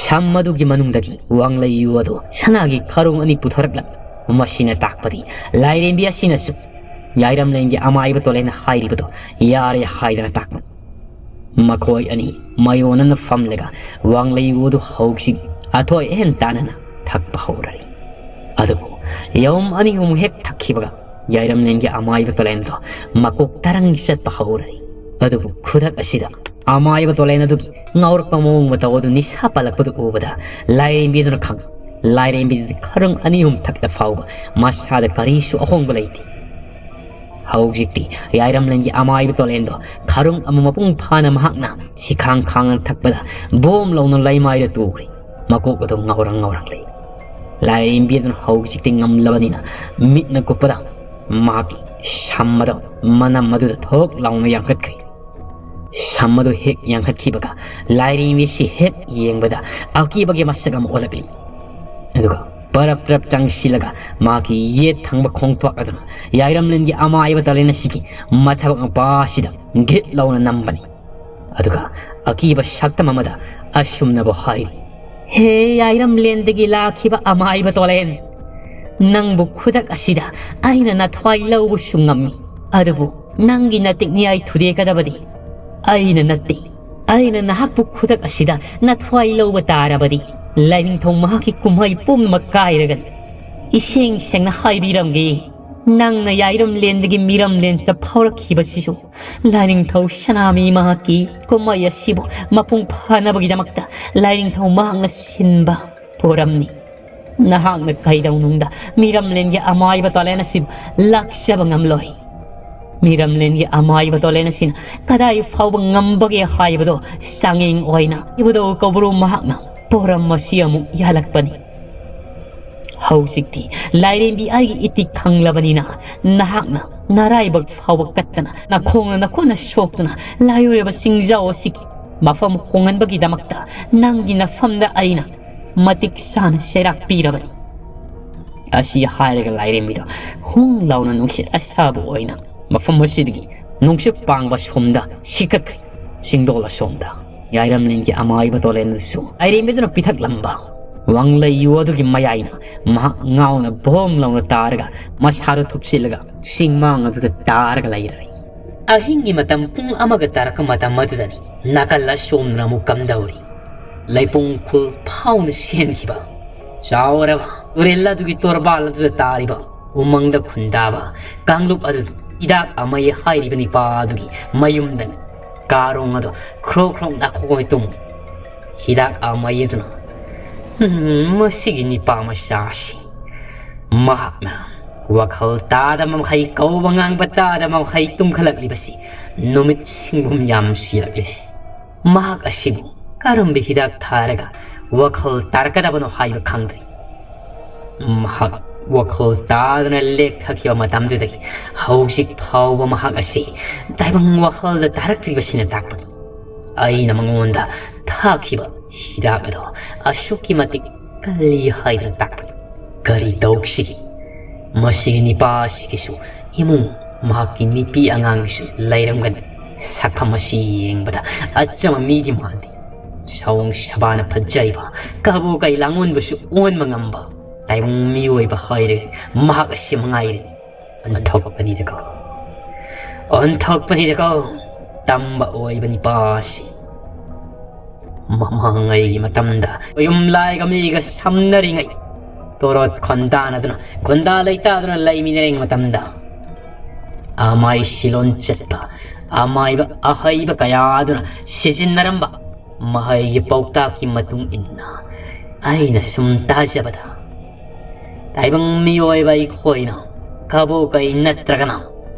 ꯁꯝ ꯑꯗꯨꯒꯤ ꯃꯅꯨꯡꯗꯒꯤ ꯋꯥꯡꯂꯩ ꯌꯨ ꯑꯗꯨ ꯁꯅꯥꯒꯤ ꯈꯔꯨꯡ ꯑꯅꯤ ꯄꯨꯊꯣꯔꯛꯂꯝꯃꯤ꯫ ꯃꯁꯤꯅ ꯇꯥꯛꯄꯗꯤ ꯂꯥꯏꯔꯦꯝꯕꯤ ꯑꯁꯤꯅꯁꯨ ꯌꯥꯏꯔꯝꯂꯦꯟꯒꯤ ꯑꯃꯥꯏꯕ ꯇꯣꯂꯦꯟꯅ ꯍꯥꯏꯔꯤꯕꯗꯨ ꯌꯥꯔꯦ ꯍꯥꯏꯗꯅ ꯇꯥꯛꯄꯅꯤ꯫ ꯃꯈꯣꯏ ꯑꯅꯤ ꯃꯥꯌꯣꯟꯅꯅ ꯐꯝꯂꯒ ꯋꯥꯡꯂꯩ ꯌꯨ ꯑꯗꯨ ꯍꯧꯖꯤꯛ ꯑꯊꯣꯏ ꯑꯍꯦꯟ ꯇꯥꯅꯅ ꯊꯛꯄ ꯍꯧꯔꯦ꯫ ꯑꯗꯨꯕꯨ ꯌꯥꯎꯝ ꯑꯅꯤ ꯑꯍꯨꯝ ꯍꯦꯛ ꯊꯛꯈꯤꯕꯒ ꯌꯥꯏꯔꯝꯂꯦꯟꯒꯤ ꯑꯃꯥꯏꯕ ꯇꯣꯂꯦꯟꯗꯣ ꯃꯀꯣꯛ ꯇꯔꯪ ꯆꯠꯄ ꯍꯧꯔꯦ꯫ ꯑꯗꯨꯕꯨ ꯈꯨꯗꯛ ꯑꯁꯤꯗ ꯑꯃꯥꯏꯕ ꯇꯣꯂꯦꯟ ꯑꯗꯨꯒꯤ ꯉꯥꯎꯔꯛꯄ ꯃꯑꯣꯡ ꯃꯇꯧ ꯑꯗꯨ ꯅꯤꯁꯥ ꯄꯜꯂꯛꯄꯗꯨ ꯎꯕꯗ ꯂꯥꯏꯔꯦꯝꯕꯤꯗꯨꯅ ꯈꯪ-, ꯂꯥꯏꯔꯦꯝꯕꯤꯗꯨꯗꯤ ꯈꯔꯪ ꯑꯅꯤ ꯑꯍꯨꯝ ꯊꯛꯂ ꯐꯥꯎꯕ ꯃꯁꯥꯗ ꯀꯔꯤꯁꯨ ꯑꯍꯣꯡꯕ ꯂꯩꯇꯦ꯫ ꯍꯧꯖꯤꯛꯇꯤ ꯌꯥꯏꯔꯝꯂꯦꯟꯒꯤ ꯑꯃꯥꯏꯕ ꯇꯣꯂꯦꯟꯗꯣ ꯈꯔꯨꯡ ꯑꯃ ꯃꯄꯨꯡ ꯐꯥꯅ ꯃꯍꯥꯛꯅ ꯁꯤꯈꯥꯡ ꯈꯥꯡꯅ ꯊꯛꯄꯗ ꯕꯣꯝ ꯂꯥꯎꯅ ꯂꯩꯃꯥꯏꯗ ꯇꯨꯈ꯭ꯔꯦ꯫ ꯃꯀꯣꯛ ꯑꯗꯨ ꯉꯥꯎꯔꯪ ꯉꯥꯎꯔꯪ ꯂꯩ꯫ ꯂꯥꯏꯔꯦꯝꯕꯤ ꯑꯗꯨꯅ ꯍꯧꯖꯤꯛꯇꯤ ꯉꯝꯂꯕꯅꯤꯅ ꯃꯤꯠꯅ ꯀꯨꯞꯄꯗ ꯃꯍꯥꯛꯀꯤ ꯁꯝ ꯑꯗꯨ ꯃꯅꯝ ꯑꯗꯨꯗ ꯊꯣꯛ ꯂꯥꯎꯅ ꯌꯥꯡꯈꯠꯈ꯭ꯔꯦ꯫ ꯁꯝ ꯑꯗꯨ ꯍꯦꯛ ꯌꯥꯡꯈꯠꯈꯤꯕꯒ ꯂꯥꯏꯔꯦꯝꯕꯤꯁꯤ ꯍꯦꯛ ꯌꯦꯡꯕꯗ ꯑꯀꯤꯕꯒꯤ ꯃꯁꯛ ꯑꯃ ꯑꯣꯜꯂꯛꯂꯤ꯫ ꯑꯗꯨꯒ ꯄꯔꯞ ꯄꯔꯞ ꯆꯪꯁꯤꯜꯂꯒ ꯃꯍꯥꯛꯀꯤ ꯌꯦꯠ ꯊꯪꯕ ꯈꯣꯡꯄꯥꯛ ꯑꯗꯨꯅ ꯌꯥꯏꯔꯝꯂꯦꯟꯒꯤ ꯑꯃꯥꯏꯕ ꯇꯣꯂꯦꯟ ꯑꯁꯤꯒꯤ ꯃꯊꯕꯛ ꯃꯄꯥ ꯑꯁꯤꯗ ꯒꯤꯠ ꯂꯥꯎꯅ ꯅꯝꯕꯅꯤ꯫ ꯑꯗꯨꯒ ꯑꯀꯤꯕ ꯁꯛꯇꯝ ꯑꯃꯗ ꯑꯁꯨꯝꯅꯕꯨ ꯍꯥꯏꯔꯤ, "ꯍꯦ ꯌꯥꯏꯔꯝꯂꯦꯟꯗꯒꯤ ꯂꯥꯛꯈꯤꯕ ꯑꯃꯥꯏꯕ ꯇꯣꯂꯦꯟ, ꯅꯪꯕꯨ ꯈꯨꯗꯛ ꯑꯁꯤꯗ ꯑꯩꯅ ꯅꯊ꯭ꯋꯥꯏ ꯂꯧꯕꯁꯨ ꯉꯝꯃꯤ, ꯑꯗꯨꯕꯨ ꯅꯪꯒꯤ ꯅꯇꯤꯛ ꯅꯤꯌꯥꯏ ꯊꯨꯗꯦꯛꯀꯗꯕꯗꯤ ꯑꯩꯅ ꯅꯠꯇꯦ꯫ ꯑꯩꯅ ꯅꯍꯥꯛꯄꯨ ꯈꯨꯗꯛ ꯑꯁꯤꯗ ꯅꯊ꯭ꯋꯥꯏ ꯂꯧꯕ ꯇꯥꯔꯕꯗꯤ ꯂꯥꯏꯅꯤꯡꯊꯧ ꯃꯍꯥꯛꯀꯤ ꯀꯨꯝꯍꯩ ꯄꯨꯝꯅꯃꯛ ꯀꯥꯏꯔꯒꯅꯤ꯫ ꯏꯁꯦꯡ ꯁꯦꯡꯅ ꯍꯥꯏꯕꯤꯔꯝꯒꯦ, ꯅꯪꯅ ꯌꯥꯏꯔꯝꯂꯦꯟꯗꯒꯤ ꯃꯤꯔꯝꯂꯦꯟ ꯆꯠ ꯐꯥꯎꯔꯛꯈꯤꯕꯁꯤꯁꯨ ꯂꯥꯏꯅꯤꯡꯊꯧ ꯁꯅꯥꯃꯍꯤ ꯃꯍꯥꯛꯀꯤ ꯀꯨꯝꯍꯩ ꯑꯁꯤꯕꯨ ꯃꯄꯨꯡ ꯐꯥꯅꯕꯒꯤꯗꯃꯛꯇ ꯂꯥꯏꯅꯤꯡꯊꯧ ꯃꯍꯥꯛꯅ ꯁꯤꯟꯕ ꯄꯣꯔꯝꯅꯤ꯫ ꯅꯍꯥꯛꯅ ꯀꯩꯗꯧꯅꯨꯡꯗ ꯃꯤꯔꯝꯂꯦꯟꯒꯤ ꯑꯃꯥꯏꯕ ꯇꯣꯂꯦꯟ ꯑꯁꯤꯕꯨ ꯂꯥꯛꯆꯕ ꯉꯝꯂꯣꯏ꯫ ꯃꯤꯔꯝꯂꯦꯟꯒꯤ ꯑꯃꯥꯏꯕ ꯇꯣꯂꯦꯟ ꯑꯁꯤꯅ ꯀꯗꯥꯏ ꯐꯥꯎꯕ ꯉꯝꯕꯒꯦ ꯍꯥꯏꯕꯗꯣ ꯆꯥꯡꯌꯦꯡ ꯑꯣꯏꯅ ꯏꯕꯨꯙꯧ ꯀꯧꯕ꯭ꯔꯨ ꯃꯍꯥꯛꯅ ꯄꯣꯔꯝ ꯑꯁꯤ ꯑꯃꯨꯛ ꯌꯥꯜꯂꯛꯄꯅꯤ"꯫ ꯍꯧꯖꯤꯛꯇꯤ ꯂꯥꯏꯔꯦꯝꯕꯤ ꯑꯩꯒꯤ ꯏꯇꯤꯛ ꯈꯪꯂꯕꯅꯤꯅ, ꯅꯍꯥꯛꯅ ꯅꯔꯥꯏꯕꯛ ꯐꯥꯎꯕ ꯀꯠꯇꯅ, ꯅꯈꯣꯡꯅ ꯅꯈꯨꯠꯅ ꯁꯣꯛꯇꯨꯅ ꯂꯥꯏꯑꯣꯏꯔꯕ ꯁꯤꯡꯖꯥꯎ ꯑꯁꯤꯒꯤ ꯃꯐꯝ ꯍꯣꯡꯍꯟꯕꯒꯤꯗꯃꯛꯇ ꯅꯪꯒꯤ ꯅꯐꯝꯗ ꯑꯩꯅ ꯃꯇꯤꯛ ꯆꯥꯅ ꯆꯩꯔꯥꯛ ꯄꯤꯔꯕꯅꯤ꯫ ꯑꯁꯤ ꯍꯥꯏꯔꯒ ꯂꯥꯏꯔꯦꯝꯕꯤꯗꯣ ꯍꯨꯡ ꯂꯥꯎꯅ ꯅꯨꯡꯁꯤꯠ ꯑꯁꯥꯕ ꯑꯣꯏꯅ ꯃꯐꯝ ꯑꯁꯤꯗꯒꯤ ꯅꯨꯡꯁꯤꯠ ꯄꯥꯡꯕ ꯁꯣꯝꯗ ꯁꯤꯀꯠꯈ꯭ꯔꯦ꯫ ꯆꯤꯡꯗꯣꯜ ꯑꯁꯣꯝꯗ ꯌꯥꯏꯔꯝꯂꯦꯟꯒꯤ ꯑꯃꯥꯏꯕ ꯇꯣꯂꯦꯟꯗꯁꯨ ꯂꯥꯏꯔꯦꯝꯕꯤꯗꯨꯅ ꯄꯤꯊꯛꯂꯝꯕ ꯋꯥꯡꯂꯩ ꯌꯨ ꯑꯗꯨꯒꯤ ꯃꯌꯥꯏꯅ ꯃꯍꯥꯛ ꯉꯥꯎꯅ ꯚꯣꯝ ꯂꯥꯎꯅ ꯇꯥꯔꯒ ꯃꯁꯥꯗꯨ ꯊꯨꯞꯆꯤꯜꯂꯒ ꯆꯤꯡꯃꯥꯡ ꯑꯗꯨꯗ ꯇꯥꯔꯒ ꯂꯩꯔꯔꯦ꯫ ꯑꯍꯤꯡꯒꯤ ꯃꯇꯝ ꯄꯨꯡ ꯑꯃꯒ ꯇꯥꯔꯛꯄ ꯃꯇꯝ ꯑꯗꯨꯗꯅꯤ ꯅꯥꯀꯜ ꯑꯁꯣꯝꯗꯅ ꯑꯃꯨꯛ ꯀꯝꯗꯧꯔꯤ꯫ ꯂꯩꯄꯨꯡ ꯈꯨꯜ ꯐꯥꯎꯅ ꯆꯦꯟꯈꯤꯕ ꯆꯥꯎꯔꯕ ꯇꯨꯔꯦꯜ ꯑꯗꯨꯒꯤ ꯇꯣꯔꯕꯥꯜ ꯑꯗꯨꯗ ꯇꯥꯔꯤꯕ ꯎꯃꯪꯗ ꯈꯨꯟꯗꯥꯕ ꯀꯥꯡꯂꯨꯞ ꯑꯗꯨꯒꯤ ꯍꯤꯗꯥꯛ ꯑꯃꯩ ꯍꯥꯏꯔꯤꯕ ꯅꯤꯄꯥ ꯑꯗꯨꯒꯤ ꯃꯌꯨꯝꯗꯅꯤ ꯀꯥꯔꯣꯡ ꯑꯗꯨ ꯈ꯭ꯔꯣꯛ ꯈ꯭ꯔꯣꯛ ꯅꯥꯈꯣꯛ ꯇꯨꯝꯃꯤ꯫ ꯍꯤꯗꯥꯛ ꯑꯃꯩ ꯑꯗꯨꯅ, "ꯎꯝ, ꯃꯁꯤꯒꯤ ꯅꯤꯄꯥ ꯃꯆꯥ ꯑꯁꯤ ꯃꯍꯥꯛꯅ ꯋꯥꯈꯜ ꯇꯥꯗꯕ ꯃꯈꯩ, ꯀꯧꯕ ꯉꯥꯡꯕ ꯇꯥꯗꯕ ꯃꯈꯩ ꯇꯨꯝꯈꯠꯂꯛꯂꯤꯕꯁꯤ ꯅꯨꯃꯤꯠ ꯁꯤꯡꯒꯨꯝ ꯌꯥꯝ ꯁꯤꯔꯛꯂꯤꯁꯤ꯫ ꯃꯍꯥꯛ ꯑꯁꯤꯕꯨ ꯀꯔꯝꯕ ꯍꯤꯗꯥꯛ ꯊꯥꯔꯒ ꯋꯥꯈꯜ ꯇꯥꯔꯛꯀꯗꯕꯅꯣ ꯍꯥꯏꯕ ꯈꯪꯗ꯭ꯔꯦ꯫ ꯃꯍꯥꯛ ꯋꯥꯈꯜ ꯇꯥꯗꯅ ꯂꯦꯛꯊꯈꯤꯕ ꯃꯇꯝꯗꯨꯗꯒꯤ ꯍꯧꯖꯤꯛ ꯐꯥꯎꯕ ꯃꯍꯥꯛ ꯑꯁꯤ ꯇꯥꯏꯕꯪ ꯋꯥꯈꯜꯗ ꯇꯥꯔꯛꯇ꯭ꯔꯤꯕꯁꯤꯅ ꯇꯥꯛꯄꯅꯤ꯫ ꯑꯩꯅ ꯃꯉꯣꯟꯗ ꯊꯥꯈꯤꯕ ꯍꯤꯗꯥꯛ ꯑꯗꯣ ꯑꯁꯨꯛꯀꯤ ꯃꯇꯤꯛ ꯀꯜꯂꯤ ꯍꯥꯏꯗꯨꯅ ꯇꯥꯛꯄꯅꯤ꯫ ꯀꯔꯤ ꯇꯧꯁꯤꯒꯦ? ꯃꯁꯤꯒꯤ ꯅꯤꯄꯥ ꯑꯁꯤꯒꯤꯁꯨ ꯏꯃꯨꯡ, ꯃꯍꯥꯛꯀꯤ ꯅꯨꯄꯤ ꯑꯉꯥꯡꯒꯤꯁꯨ ꯂꯩꯔꯝꯒꯅꯤ꯫ ꯁꯛꯐꯝ ꯑꯁꯤ ꯌꯦꯡꯕꯗ ꯑꯆꯝꯕ ꯃꯤꯗꯤ ꯃꯥꯟꯗꯦ꯫ ꯁꯑꯣꯡ ꯁꯕꯥꯅ ꯐꯖꯩꯕ, ꯀꯕꯣ ꯀꯩ ꯂꯥꯡꯑꯣꯟꯕꯁꯨ ꯑꯣꯟꯕ ꯉꯝꯕ ꯇꯥꯏꯕꯪ ꯃꯤꯑꯣꯏꯕ ꯍꯥꯏꯔꯦ ꯃꯍꯥꯛ ꯑꯁꯤ ꯃꯉꯥꯏꯔꯦ꯫ ꯑꯣꯟꯊꯣꯛꯄꯅꯤꯗꯀꯣ, ꯑꯣꯟꯊꯣꯛꯄꯅꯤꯗꯀꯣ, ꯇꯝꯕ ꯑꯣꯏꯕ ꯅꯤꯄꯥꯁꯤ꯫ ꯃꯃꯥꯡꯉꯩꯒꯤ ꯃꯇꯝꯗ ꯌꯨꯝꯂꯥꯏꯒ ꯃꯤꯒ ꯁꯝꯅꯔꯤꯉꯩ, ꯇꯣꯔꯣꯠ ꯈꯣꯟꯗꯥꯅꯗꯨꯅ, ꯈꯨꯟꯗꯥ ꯂꯩꯇꯥꯗꯨꯅ ꯂꯩꯃꯤꯟꯅꯔꯤꯉꯩ ꯃꯇꯝꯗ, ꯑꯃꯥꯏ ꯁꯤꯂꯣꯟ ꯆꯠꯄ ꯑꯃꯥꯏꯕ ꯑꯍꯩꯕ ꯀꯌꯥ ꯑꯗꯨꯅ ꯁꯤꯖꯤꯟꯅꯔꯝꯕ ꯃꯍꯩꯒꯤ ꯄꯥꯎꯇꯥꯛꯀꯤ ꯃꯇꯨꯡ ꯏꯟꯅ ꯑꯩꯅ ꯁꯨꯝ ꯇꯥꯖꯕꯗ, ꯇꯥꯏꯕꯪ ꯃꯤꯑꯣꯏꯕ ꯑꯩꯈꯣꯏꯅ ꯀꯕꯣ ꯀꯩ ꯅꯠꯇ꯭ꯔꯒꯅ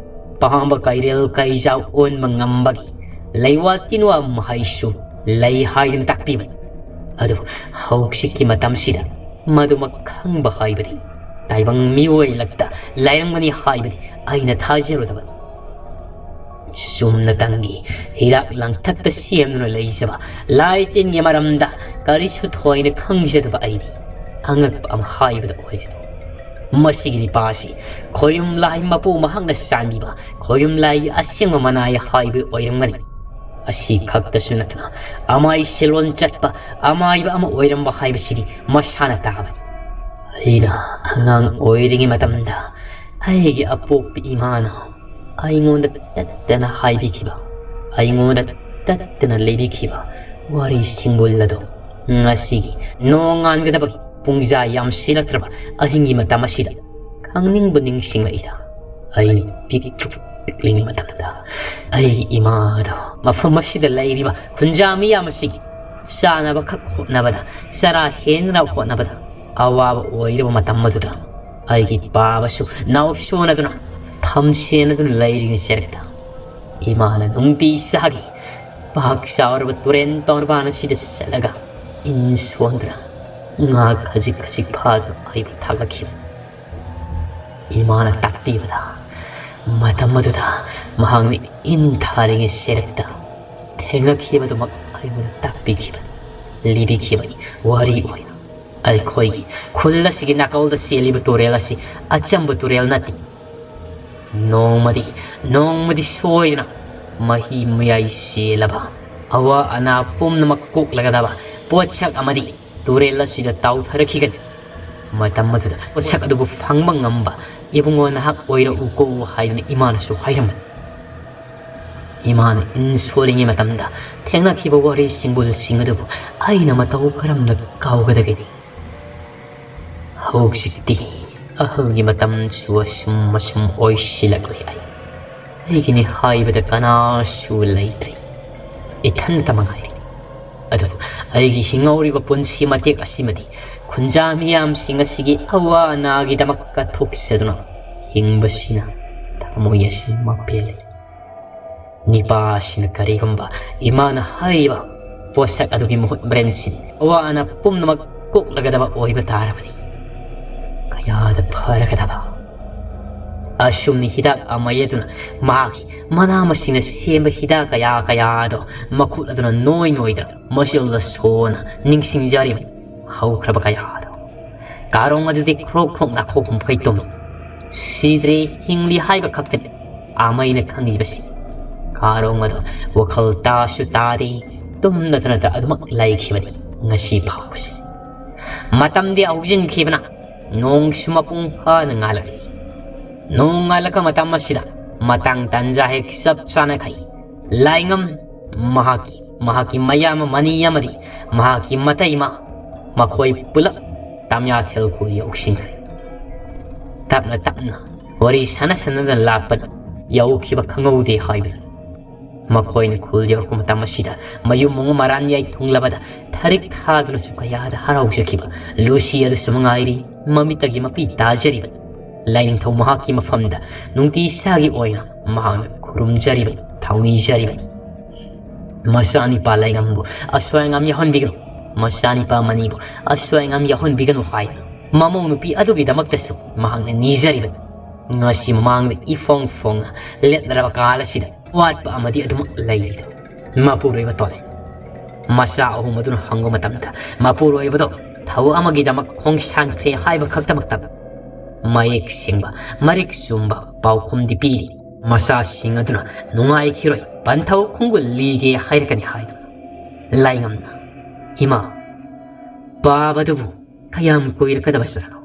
ꯄꯥꯝꯕ ꯀꯩꯔꯦꯜ ꯀꯩꯖꯥꯎ ꯑꯣꯟꯕ ꯉꯝꯕꯒꯤ ꯂꯩꯋꯥ ꯇꯤꯟꯋꯥ ꯃꯍꯩꯁꯨ ꯂꯩ ꯍꯥꯏꯗꯨꯅ ꯇꯥꯛꯄꯤꯕꯅꯤ꯫ ꯑꯗꯨꯕꯨ ꯍꯧꯖꯤꯛꯀꯤ ꯃꯇꯝꯁꯤꯗ ꯃꯗꯨꯃꯛ ꯈꯪꯕ ꯍꯥꯏꯕꯗꯤ ꯇꯥꯏꯕꯪ ꯃꯤꯑꯣꯏ ꯂꯛꯇ ꯂꯩꯔꯝꯒꯅꯤ ꯍꯥꯏꯕꯗꯤ ꯑꯩꯅ ꯊꯥꯖꯔꯨꯗꯕꯅꯤ꯫ ꯆꯨꯝꯅꯇꯪꯒꯤ ꯍꯤꯗꯥꯛ ꯂꯥꯡꯊꯛꯇ ꯁꯦꯝꯗꯨꯅ ꯂꯩꯖꯕ ꯂꯥꯏ ꯇꯤꯟꯒꯤ ꯃꯔꯝꯗ ꯀꯔꯤꯁꯨ ꯊꯣꯏꯅ ꯈꯪꯖꯗꯕ ꯑꯩꯗꯤ ꯑꯉꯛꯄ ꯑꯃ ꯍꯥꯏꯕꯗ ꯑꯣꯏꯔꯦ꯫ ꯃꯁꯤꯒꯤ ꯅꯤꯄꯥ ꯑꯁꯤ ꯈꯣꯌꯨꯝ ꯂꯥꯏ ꯃꯄꯨ ꯃꯍꯥꯛꯅ ꯆꯥꯟꯕꯤꯕ ꯈꯣꯌꯨꯝ ꯂꯥꯏꯒꯤ ꯑꯁꯦꯡꯕ ꯃꯅꯥꯏ ꯍꯥꯏꯕ ꯑꯣꯏꯔꯝꯒꯅꯤ꯫ ꯑꯁꯤ ꯈꯛꯇꯁꯨ ꯅꯠꯇꯅ ꯑꯃꯥꯏ ꯁꯤꯜꯂꯣꯟ ꯆꯠꯄ ꯑꯃꯥꯏꯕ ꯑꯃ ꯑꯣꯏꯔꯝꯕ ꯍꯥꯏꯕꯁꯤꯗꯤ ꯃꯁꯥꯅ ꯇꯥꯕꯅꯤ꯫ ꯑꯩꯅ ꯑꯉꯥꯡ ꯑꯣꯏꯔꯤꯉꯩ ꯃꯇꯝꯗ ꯑꯩꯒꯤ ꯑꯄꯣꯛꯄ ꯏꯃꯥꯅ ꯑꯩꯉꯣꯟꯗ ꯇꯠꯇꯅ ꯍꯥꯏꯕꯤꯈꯤꯕ, ꯑꯩꯉꯣꯟꯗ ꯇꯠꯇꯅ ꯂꯩꯕꯤꯈꯤꯕ ꯋꯥꯔꯤ ꯁꯤꯡꯕꯨꯜ ꯑꯗꯨ ꯉꯁꯤꯒꯤ ꯅꯣꯡꯉꯥꯟꯒꯗꯕꯒꯤ ꯄꯨꯡꯖꯥ ꯌꯥꯝꯁꯤꯜꯂꯛꯇ꯭ꯔꯕ ꯑꯍꯤꯡꯒꯤ ꯃꯇꯝ ꯑꯁꯤꯗ ꯈꯪꯅꯤꯡꯕ ꯅꯤꯡꯁꯤꯡꯂꯛꯏꯗ꯫ ꯑꯩ ꯄꯤꯛꯇ꯭ꯔꯨ ꯄꯤꯛꯂꯤꯉꯩ ꯃꯇꯝꯗ ꯑꯩꯒꯤ ꯏꯃꯥ ꯑꯗꯣ ꯃꯐꯝ ꯑꯁꯤꯗ ꯂꯩꯔꯤꯕ ꯈꯨꯟꯖꯥ ꯃꯤꯌꯥꯝ ꯑꯁꯤꯒꯤ ꯆꯥꯅꯕ ꯈꯛ ꯍꯣꯠꯅꯕꯗ, ꯆꯔꯥ ꯍꯦꯟꯅꯕ ꯍꯣꯠꯅꯕꯗ ꯑꯋꯥꯕ ꯑꯣꯏꯔꯕ ꯃꯇꯝ ꯑꯗꯨꯗ ꯑꯩꯒꯤ ꯄꯥꯕꯁꯨ ꯅꯥꯎꯁꯣꯟꯅꯗꯨꯅ ꯊꯝꯁꯦꯟꯅꯗꯨꯅ ꯂꯩꯔꯤꯉꯩ ꯆꯔꯛꯇ ꯏꯃꯥꯅ ꯅꯨꯡꯇꯤ ꯆꯥꯒꯤ ꯄꯥꯛ ꯆꯥꯎꯔꯕ ꯇꯨꯔꯦꯟ ꯇꯣꯔꯕꯥꯟ ꯑꯁꯤꯗ ꯆꯠꯂꯒ ꯏꯟ ꯁꯣꯟꯗꯨꯅ ꯉꯥ ꯈꯖꯤꯛ ꯈꯖꯤꯛ ꯐꯥꯗꯨꯅ ꯑꯩꯕꯨ ꯊꯥꯒꯠꯈꯤꯕ꯫ ꯏꯃꯥꯅ ꯇꯥꯛꯄꯤꯕꯗ ꯃꯇꯝ ꯑꯗꯨꯗ ꯃꯍꯥꯛꯅ ꯏꯟ ꯊꯥꯔꯤꯉꯩ ꯆꯔꯛꯇ ꯊꯦꯡꯅꯈꯤꯕꯗꯨꯃꯛ ꯑꯩꯉꯣꯟꯗ ꯇꯥꯛꯄꯤꯈꯤꯕ, ꯂꯤꯕꯤꯈꯤꯕꯅꯤ ꯋꯥꯔꯤ ꯑꯣꯏꯅ꯫ ꯑꯩꯈꯣꯏꯒꯤ ꯈꯨꯜ ꯑꯁꯤꯒꯤ ꯅꯥꯀꯜꯗ ꯆꯦꯜꯂꯤꯕ ꯇꯨꯔꯦꯜ ꯑꯁꯤ ꯑꯆꯝꯕ ꯇꯨꯔꯦꯜ ꯅꯠꯇꯦ꯫ ꯅꯣꯡꯃꯗꯤ, ꯅꯣꯡꯃꯗꯤ ꯁꯣꯏꯗꯅ ꯃꯍꯤ ꯃꯌꯥꯏ ꯆꯦꯜꯂꯕ ꯑꯋꯥ ꯑꯅꯥ ꯄꯨꯝꯅꯃꯛ ꯀꯣꯛꯂꯒꯗꯕ ꯄꯣꯠꯁꯛ ꯑꯃꯗꯤ ꯇꯨꯔꯦꯜ ꯑꯁꯤꯗ ꯇꯥꯎꯊꯔꯛꯈꯤꯒꯅꯤ꯫ ꯃꯇꯝ ꯑꯗꯨꯗ ꯄꯣꯠꯁꯛ ꯑꯗꯨꯕꯨ ꯐꯪꯕ ꯉꯝꯕ ꯏꯕꯨꯡꯉꯣ ꯅꯍꯥꯛ ꯑꯣꯏꯔꯛꯎꯀꯣ ꯍꯥꯏꯗꯨꯅ ꯏꯃꯥꯅꯁꯨ ꯍꯥꯏꯔꯝꯕꯅꯤ꯫ ꯏꯃꯥꯅ ꯏꯟ ꯁꯣꯜꯂꯤꯉꯩ ꯃꯇꯝꯗ ꯊꯦꯡꯅꯈꯤꯕ ꯋꯥꯔꯤ ꯁꯤꯡꯕꯨꯜꯁꯤꯡ ꯑꯗꯨꯕꯨ ꯑꯩꯅ ꯃꯇꯧ ꯀꯔꯝꯅ ꯀꯥꯎꯒꯗꯒꯦ? ꯍꯧꯖꯤꯛꯇꯤ ꯑꯍꯜꯒꯤ ꯃꯇꯝꯁꯨ ꯑꯁꯨꯝ ꯑꯁꯨꯝ ꯑꯣꯏꯁꯤꯜꯂꯛꯂꯦ꯫ ꯑꯩ, ꯑꯩꯒꯤꯅꯤ ꯍꯥꯏꯕꯗ ꯀꯅꯥꯁꯨ ꯂꯩꯇ꯭ꯔꯦ꯫ ꯏꯊꯟꯇ ꯃꯉꯥꯏꯔꯦ꯫ ꯑꯗꯨꯕꯨ ꯑꯩꯒꯤ ꯍꯤꯡꯍꯧꯔꯤꯕ ꯄꯨꯟꯁꯤ ꯃꯇꯦꯛ ꯑꯁꯤꯃꯗꯤ ꯈꯨꯟꯖꯥ ꯃꯤꯌꯥꯝꯁꯤꯡ ꯑꯁꯤꯒꯤ ꯑꯋꯥ ꯑꯅꯥꯒꯤꯗꯃꯛ ꯀꯠꯊꯣꯛꯆꯗꯨꯅ ꯍꯤꯡꯕꯁꯤꯅ ꯊꯃꯣꯏ ꯑꯁꯤ ꯃꯄꯦꯜꯂꯦ꯫ ꯅꯤꯄꯥ ꯑꯁꯤꯅ ꯀꯔꯤꯒꯨꯝꯕ ꯏꯃꯥꯅ ꯍꯥꯏꯔꯤꯕ ꯄꯣꯠꯁꯛ ꯑꯗꯨꯒꯤ ꯃꯍꯨꯠ ꯃꯔꯦꯟꯁꯤꯟ ꯑꯋꯥ ꯑꯅꯥ ꯄꯨꯝꯅꯃꯛ ꯀꯣꯛꯂꯒꯗꯕ ꯑꯣꯏꯕ ꯇꯥꯔꯕꯗꯤ ꯀꯌꯥꯗ ꯐꯔꯒꯗꯕ꯫ ꯑꯁꯨꯝꯅ ꯍꯤꯗꯥꯛ ꯑꯃꯩ ꯑꯗꯨꯅ ꯃꯍꯥꯛꯀꯤ ꯃꯅꯥ ꯃꯁꯤꯡꯅ ꯁꯦꯝꯕ ꯍꯤꯗꯥꯛ ꯀꯌꯥ ꯀꯌꯥꯗꯣ ꯃꯈꯨꯠ ꯑꯗꯨꯅ ꯅꯣꯏ ꯅꯣꯏꯗꯅ ꯃꯆꯤꯜꯗ ꯁꯣꯟꯅ ꯅꯤꯡꯁꯤꯡꯖꯔꯤꯕꯅꯤ꯫ ꯍꯧꯈ꯭ꯔꯕ ꯀꯌꯥꯗꯣ꯫ ꯀꯥꯔꯣꯡ ꯑꯗꯨꯗꯤ ꯈ꯭ꯔꯣꯛ ꯈ꯭ꯔꯣꯛ ꯅꯥꯈꯣꯛ ꯍꯨꯝꯐꯩ ꯇꯨꯝꯃꯤ꯫ ꯁꯤꯗ꯭ꯔꯤ, ꯍꯤꯡꯂꯤ ꯍꯥꯏꯕ ꯈꯛꯇꯅꯤ ꯑꯃꯩꯅ ꯈꯪꯂꯤꯕꯁꯤ꯫ ꯀꯥꯔꯣꯡ ꯑꯗꯨ ꯋꯥꯈꯜ ꯇꯥꯁꯨ ꯇꯥꯗꯦ, ꯇꯨꯝꯅꯗꯅꯇ ꯑꯗꯨꯃꯛ ꯂꯩꯈꯤꯕꯅꯤ ꯉꯁꯤ ꯐꯥꯎꯕꯁꯤ꯫ ꯃꯇꯝꯗꯤ ꯍꯧꯖꯤꯟꯈꯤꯕꯅ ꯅꯣꯡꯁꯨ ꯃꯄꯨꯡ ꯐꯥꯅ ꯉꯥꯜꯂꯛꯂꯤ꯫ ꯅꯣꯡ ꯉꯥꯜꯂꯛꯄ ꯃꯇꯝ ꯑꯁꯤꯗ ꯃꯇꯥꯡ ꯇꯥꯟꯖꯥ ꯍꯦꯛ ꯆꯞ ꯆꯥꯅ ꯈꯩ ꯂꯥꯏꯉꯝ, ꯃꯍꯥꯛꯀꯤ, ꯃꯍꯥꯛꯀꯤ ꯃꯌꯥꯝꯕ ꯃꯅꯤ ꯑꯃꯗꯤ ꯃꯍꯥꯛꯀꯤ ꯃꯇꯩꯃ, ꯃꯈꯣꯏ ꯄꯨꯂꯞ ꯇꯥꯃꯤꯌꯥꯊꯦꯜ ꯈꯨꯜ ꯌꯧꯁꯤꯟꯈ꯭ꯔꯦ꯫ ꯇꯞꯅ ꯇꯞꯅ ꯋꯥꯔꯤ ꯁꯥꯟꯅ ꯁꯥꯟꯅꯗꯨꯅ ꯂꯥꯛꯄꯅ ꯌꯧꯈꯤꯕ ꯈꯪꯍꯧꯗꯦ ꯍꯥꯏꯕꯗꯨꯅꯤ꯫ ꯃꯈꯣꯏꯅ ꯈꯨꯜ ꯌꯧꯔꯛꯄ ꯃꯇꯝ ꯑꯁꯤꯗ ꯃꯌꯨꯝ ꯃꯉꯨ ꯃꯔꯥꯟ ꯌꯥꯏ ꯊꯨꯡꯂꯕꯗ ꯊꯔꯤꯛ ꯊꯥꯗꯨꯅꯁꯨ ꯀꯌꯥꯗ ꯍꯔꯥꯎꯖꯈꯤꯕ ꯂꯨꯁꯤ ꯑꯗꯨꯁꯨ ꯃꯉꯥꯏꯔꯤ ꯃꯃꯤꯠꯇꯒꯤ ꯃꯄꯤ ꯇꯥꯖꯔꯤꯕꯅꯤ꯫ ꯂꯥꯏꯅꯤꯡꯊꯧ ꯃꯍꯥꯛꯀꯤ ꯃꯐꯝꯗ ꯅꯨꯡꯇꯤ ꯏꯁꯥꯒꯤ ꯑꯣꯏꯅ ꯃꯍꯥꯛꯅ ꯈꯨꯔꯨꯝꯖꯔꯤꯕꯅꯤ, ꯊꯧꯅꯤꯖꯔꯤꯕꯅꯤ꯫ ꯃꯆꯥꯅꯤꯄꯥ ꯂꯩꯉꯝꯕꯨ ꯑꯁꯣꯏ ꯑꯉꯥꯝ ꯌꯥꯎꯍꯟꯕꯤꯒꯅꯨ, ꯃꯆꯥꯅꯤꯄꯥ ꯃꯅꯤꯕꯨ ꯑꯁꯣꯏ ꯑꯉꯥꯝ ꯌꯥꯎꯍꯟꯕꯤꯒꯅꯨ ꯍꯥꯏꯅ ꯃꯃꯧ ꯅꯨꯄꯤ ꯑꯗꯨꯒꯤꯗꯃꯛꯇꯁꯨ ꯃꯍꯥꯛꯅ ꯅꯤꯖꯔꯤꯕꯅꯤ꯫ ꯉꯁꯤ ꯃꯃꯥꯡꯗ ꯏꯐꯣꯡ ꯐꯣꯡꯅ ꯂꯦꯞꯅꯔꯕ ꯀꯥꯜ ꯑꯁꯤꯗ ꯑꯋꯥꯠꯄ ꯑꯃꯗꯤ ꯑꯗꯨꯃꯛ ꯂꯩꯔꯤꯗꯣ꯫ ꯃꯄꯨꯔꯣꯏꯕ ꯇꯣꯂꯦ꯫ ꯃꯆꯥ ꯑꯍꯨꯝ ꯑꯗꯨꯅ ꯍꯪꯕ ꯃꯇꯝꯗ ꯃꯄꯨꯔꯣꯏꯕꯗꯣ ꯊꯕꯛ ꯑꯃꯒꯤꯗꯃꯛ ꯈꯣꯡꯁꯥꯟꯈ꯭ꯔꯦ ꯍꯥꯏꯕ ꯈꯛꯇꯃꯛꯇ ꯃꯌꯦꯛ ꯁꯦꯡꯕ, ꯃꯔꯤꯛ ꯆꯨꯝꯕ ꯄꯥꯎꯈꯨꯝꯗꯤ ꯄꯤꯔꯤ꯫ ꯃꯆꯥꯁꯤꯡ ꯑꯗꯨꯅ ꯅꯨꯡꯉꯥꯏꯈꯤꯔꯣꯏ, ꯄꯟꯊꯧ ꯈꯣꯡꯒꯨꯜ ꯂꯤꯒꯦ ꯍꯥꯏꯔꯛꯀꯅꯤ ꯍꯥꯏꯗꯨꯅ꯫ ꯂꯥꯏꯉꯝꯅ, "ꯏꯃꯥ, ꯄꯥꯕꯗꯨꯕꯨ ꯀꯌꯥꯝ ꯀꯨꯏꯔꯛꯀꯗꯕ ꯖꯥꯠꯅꯣ?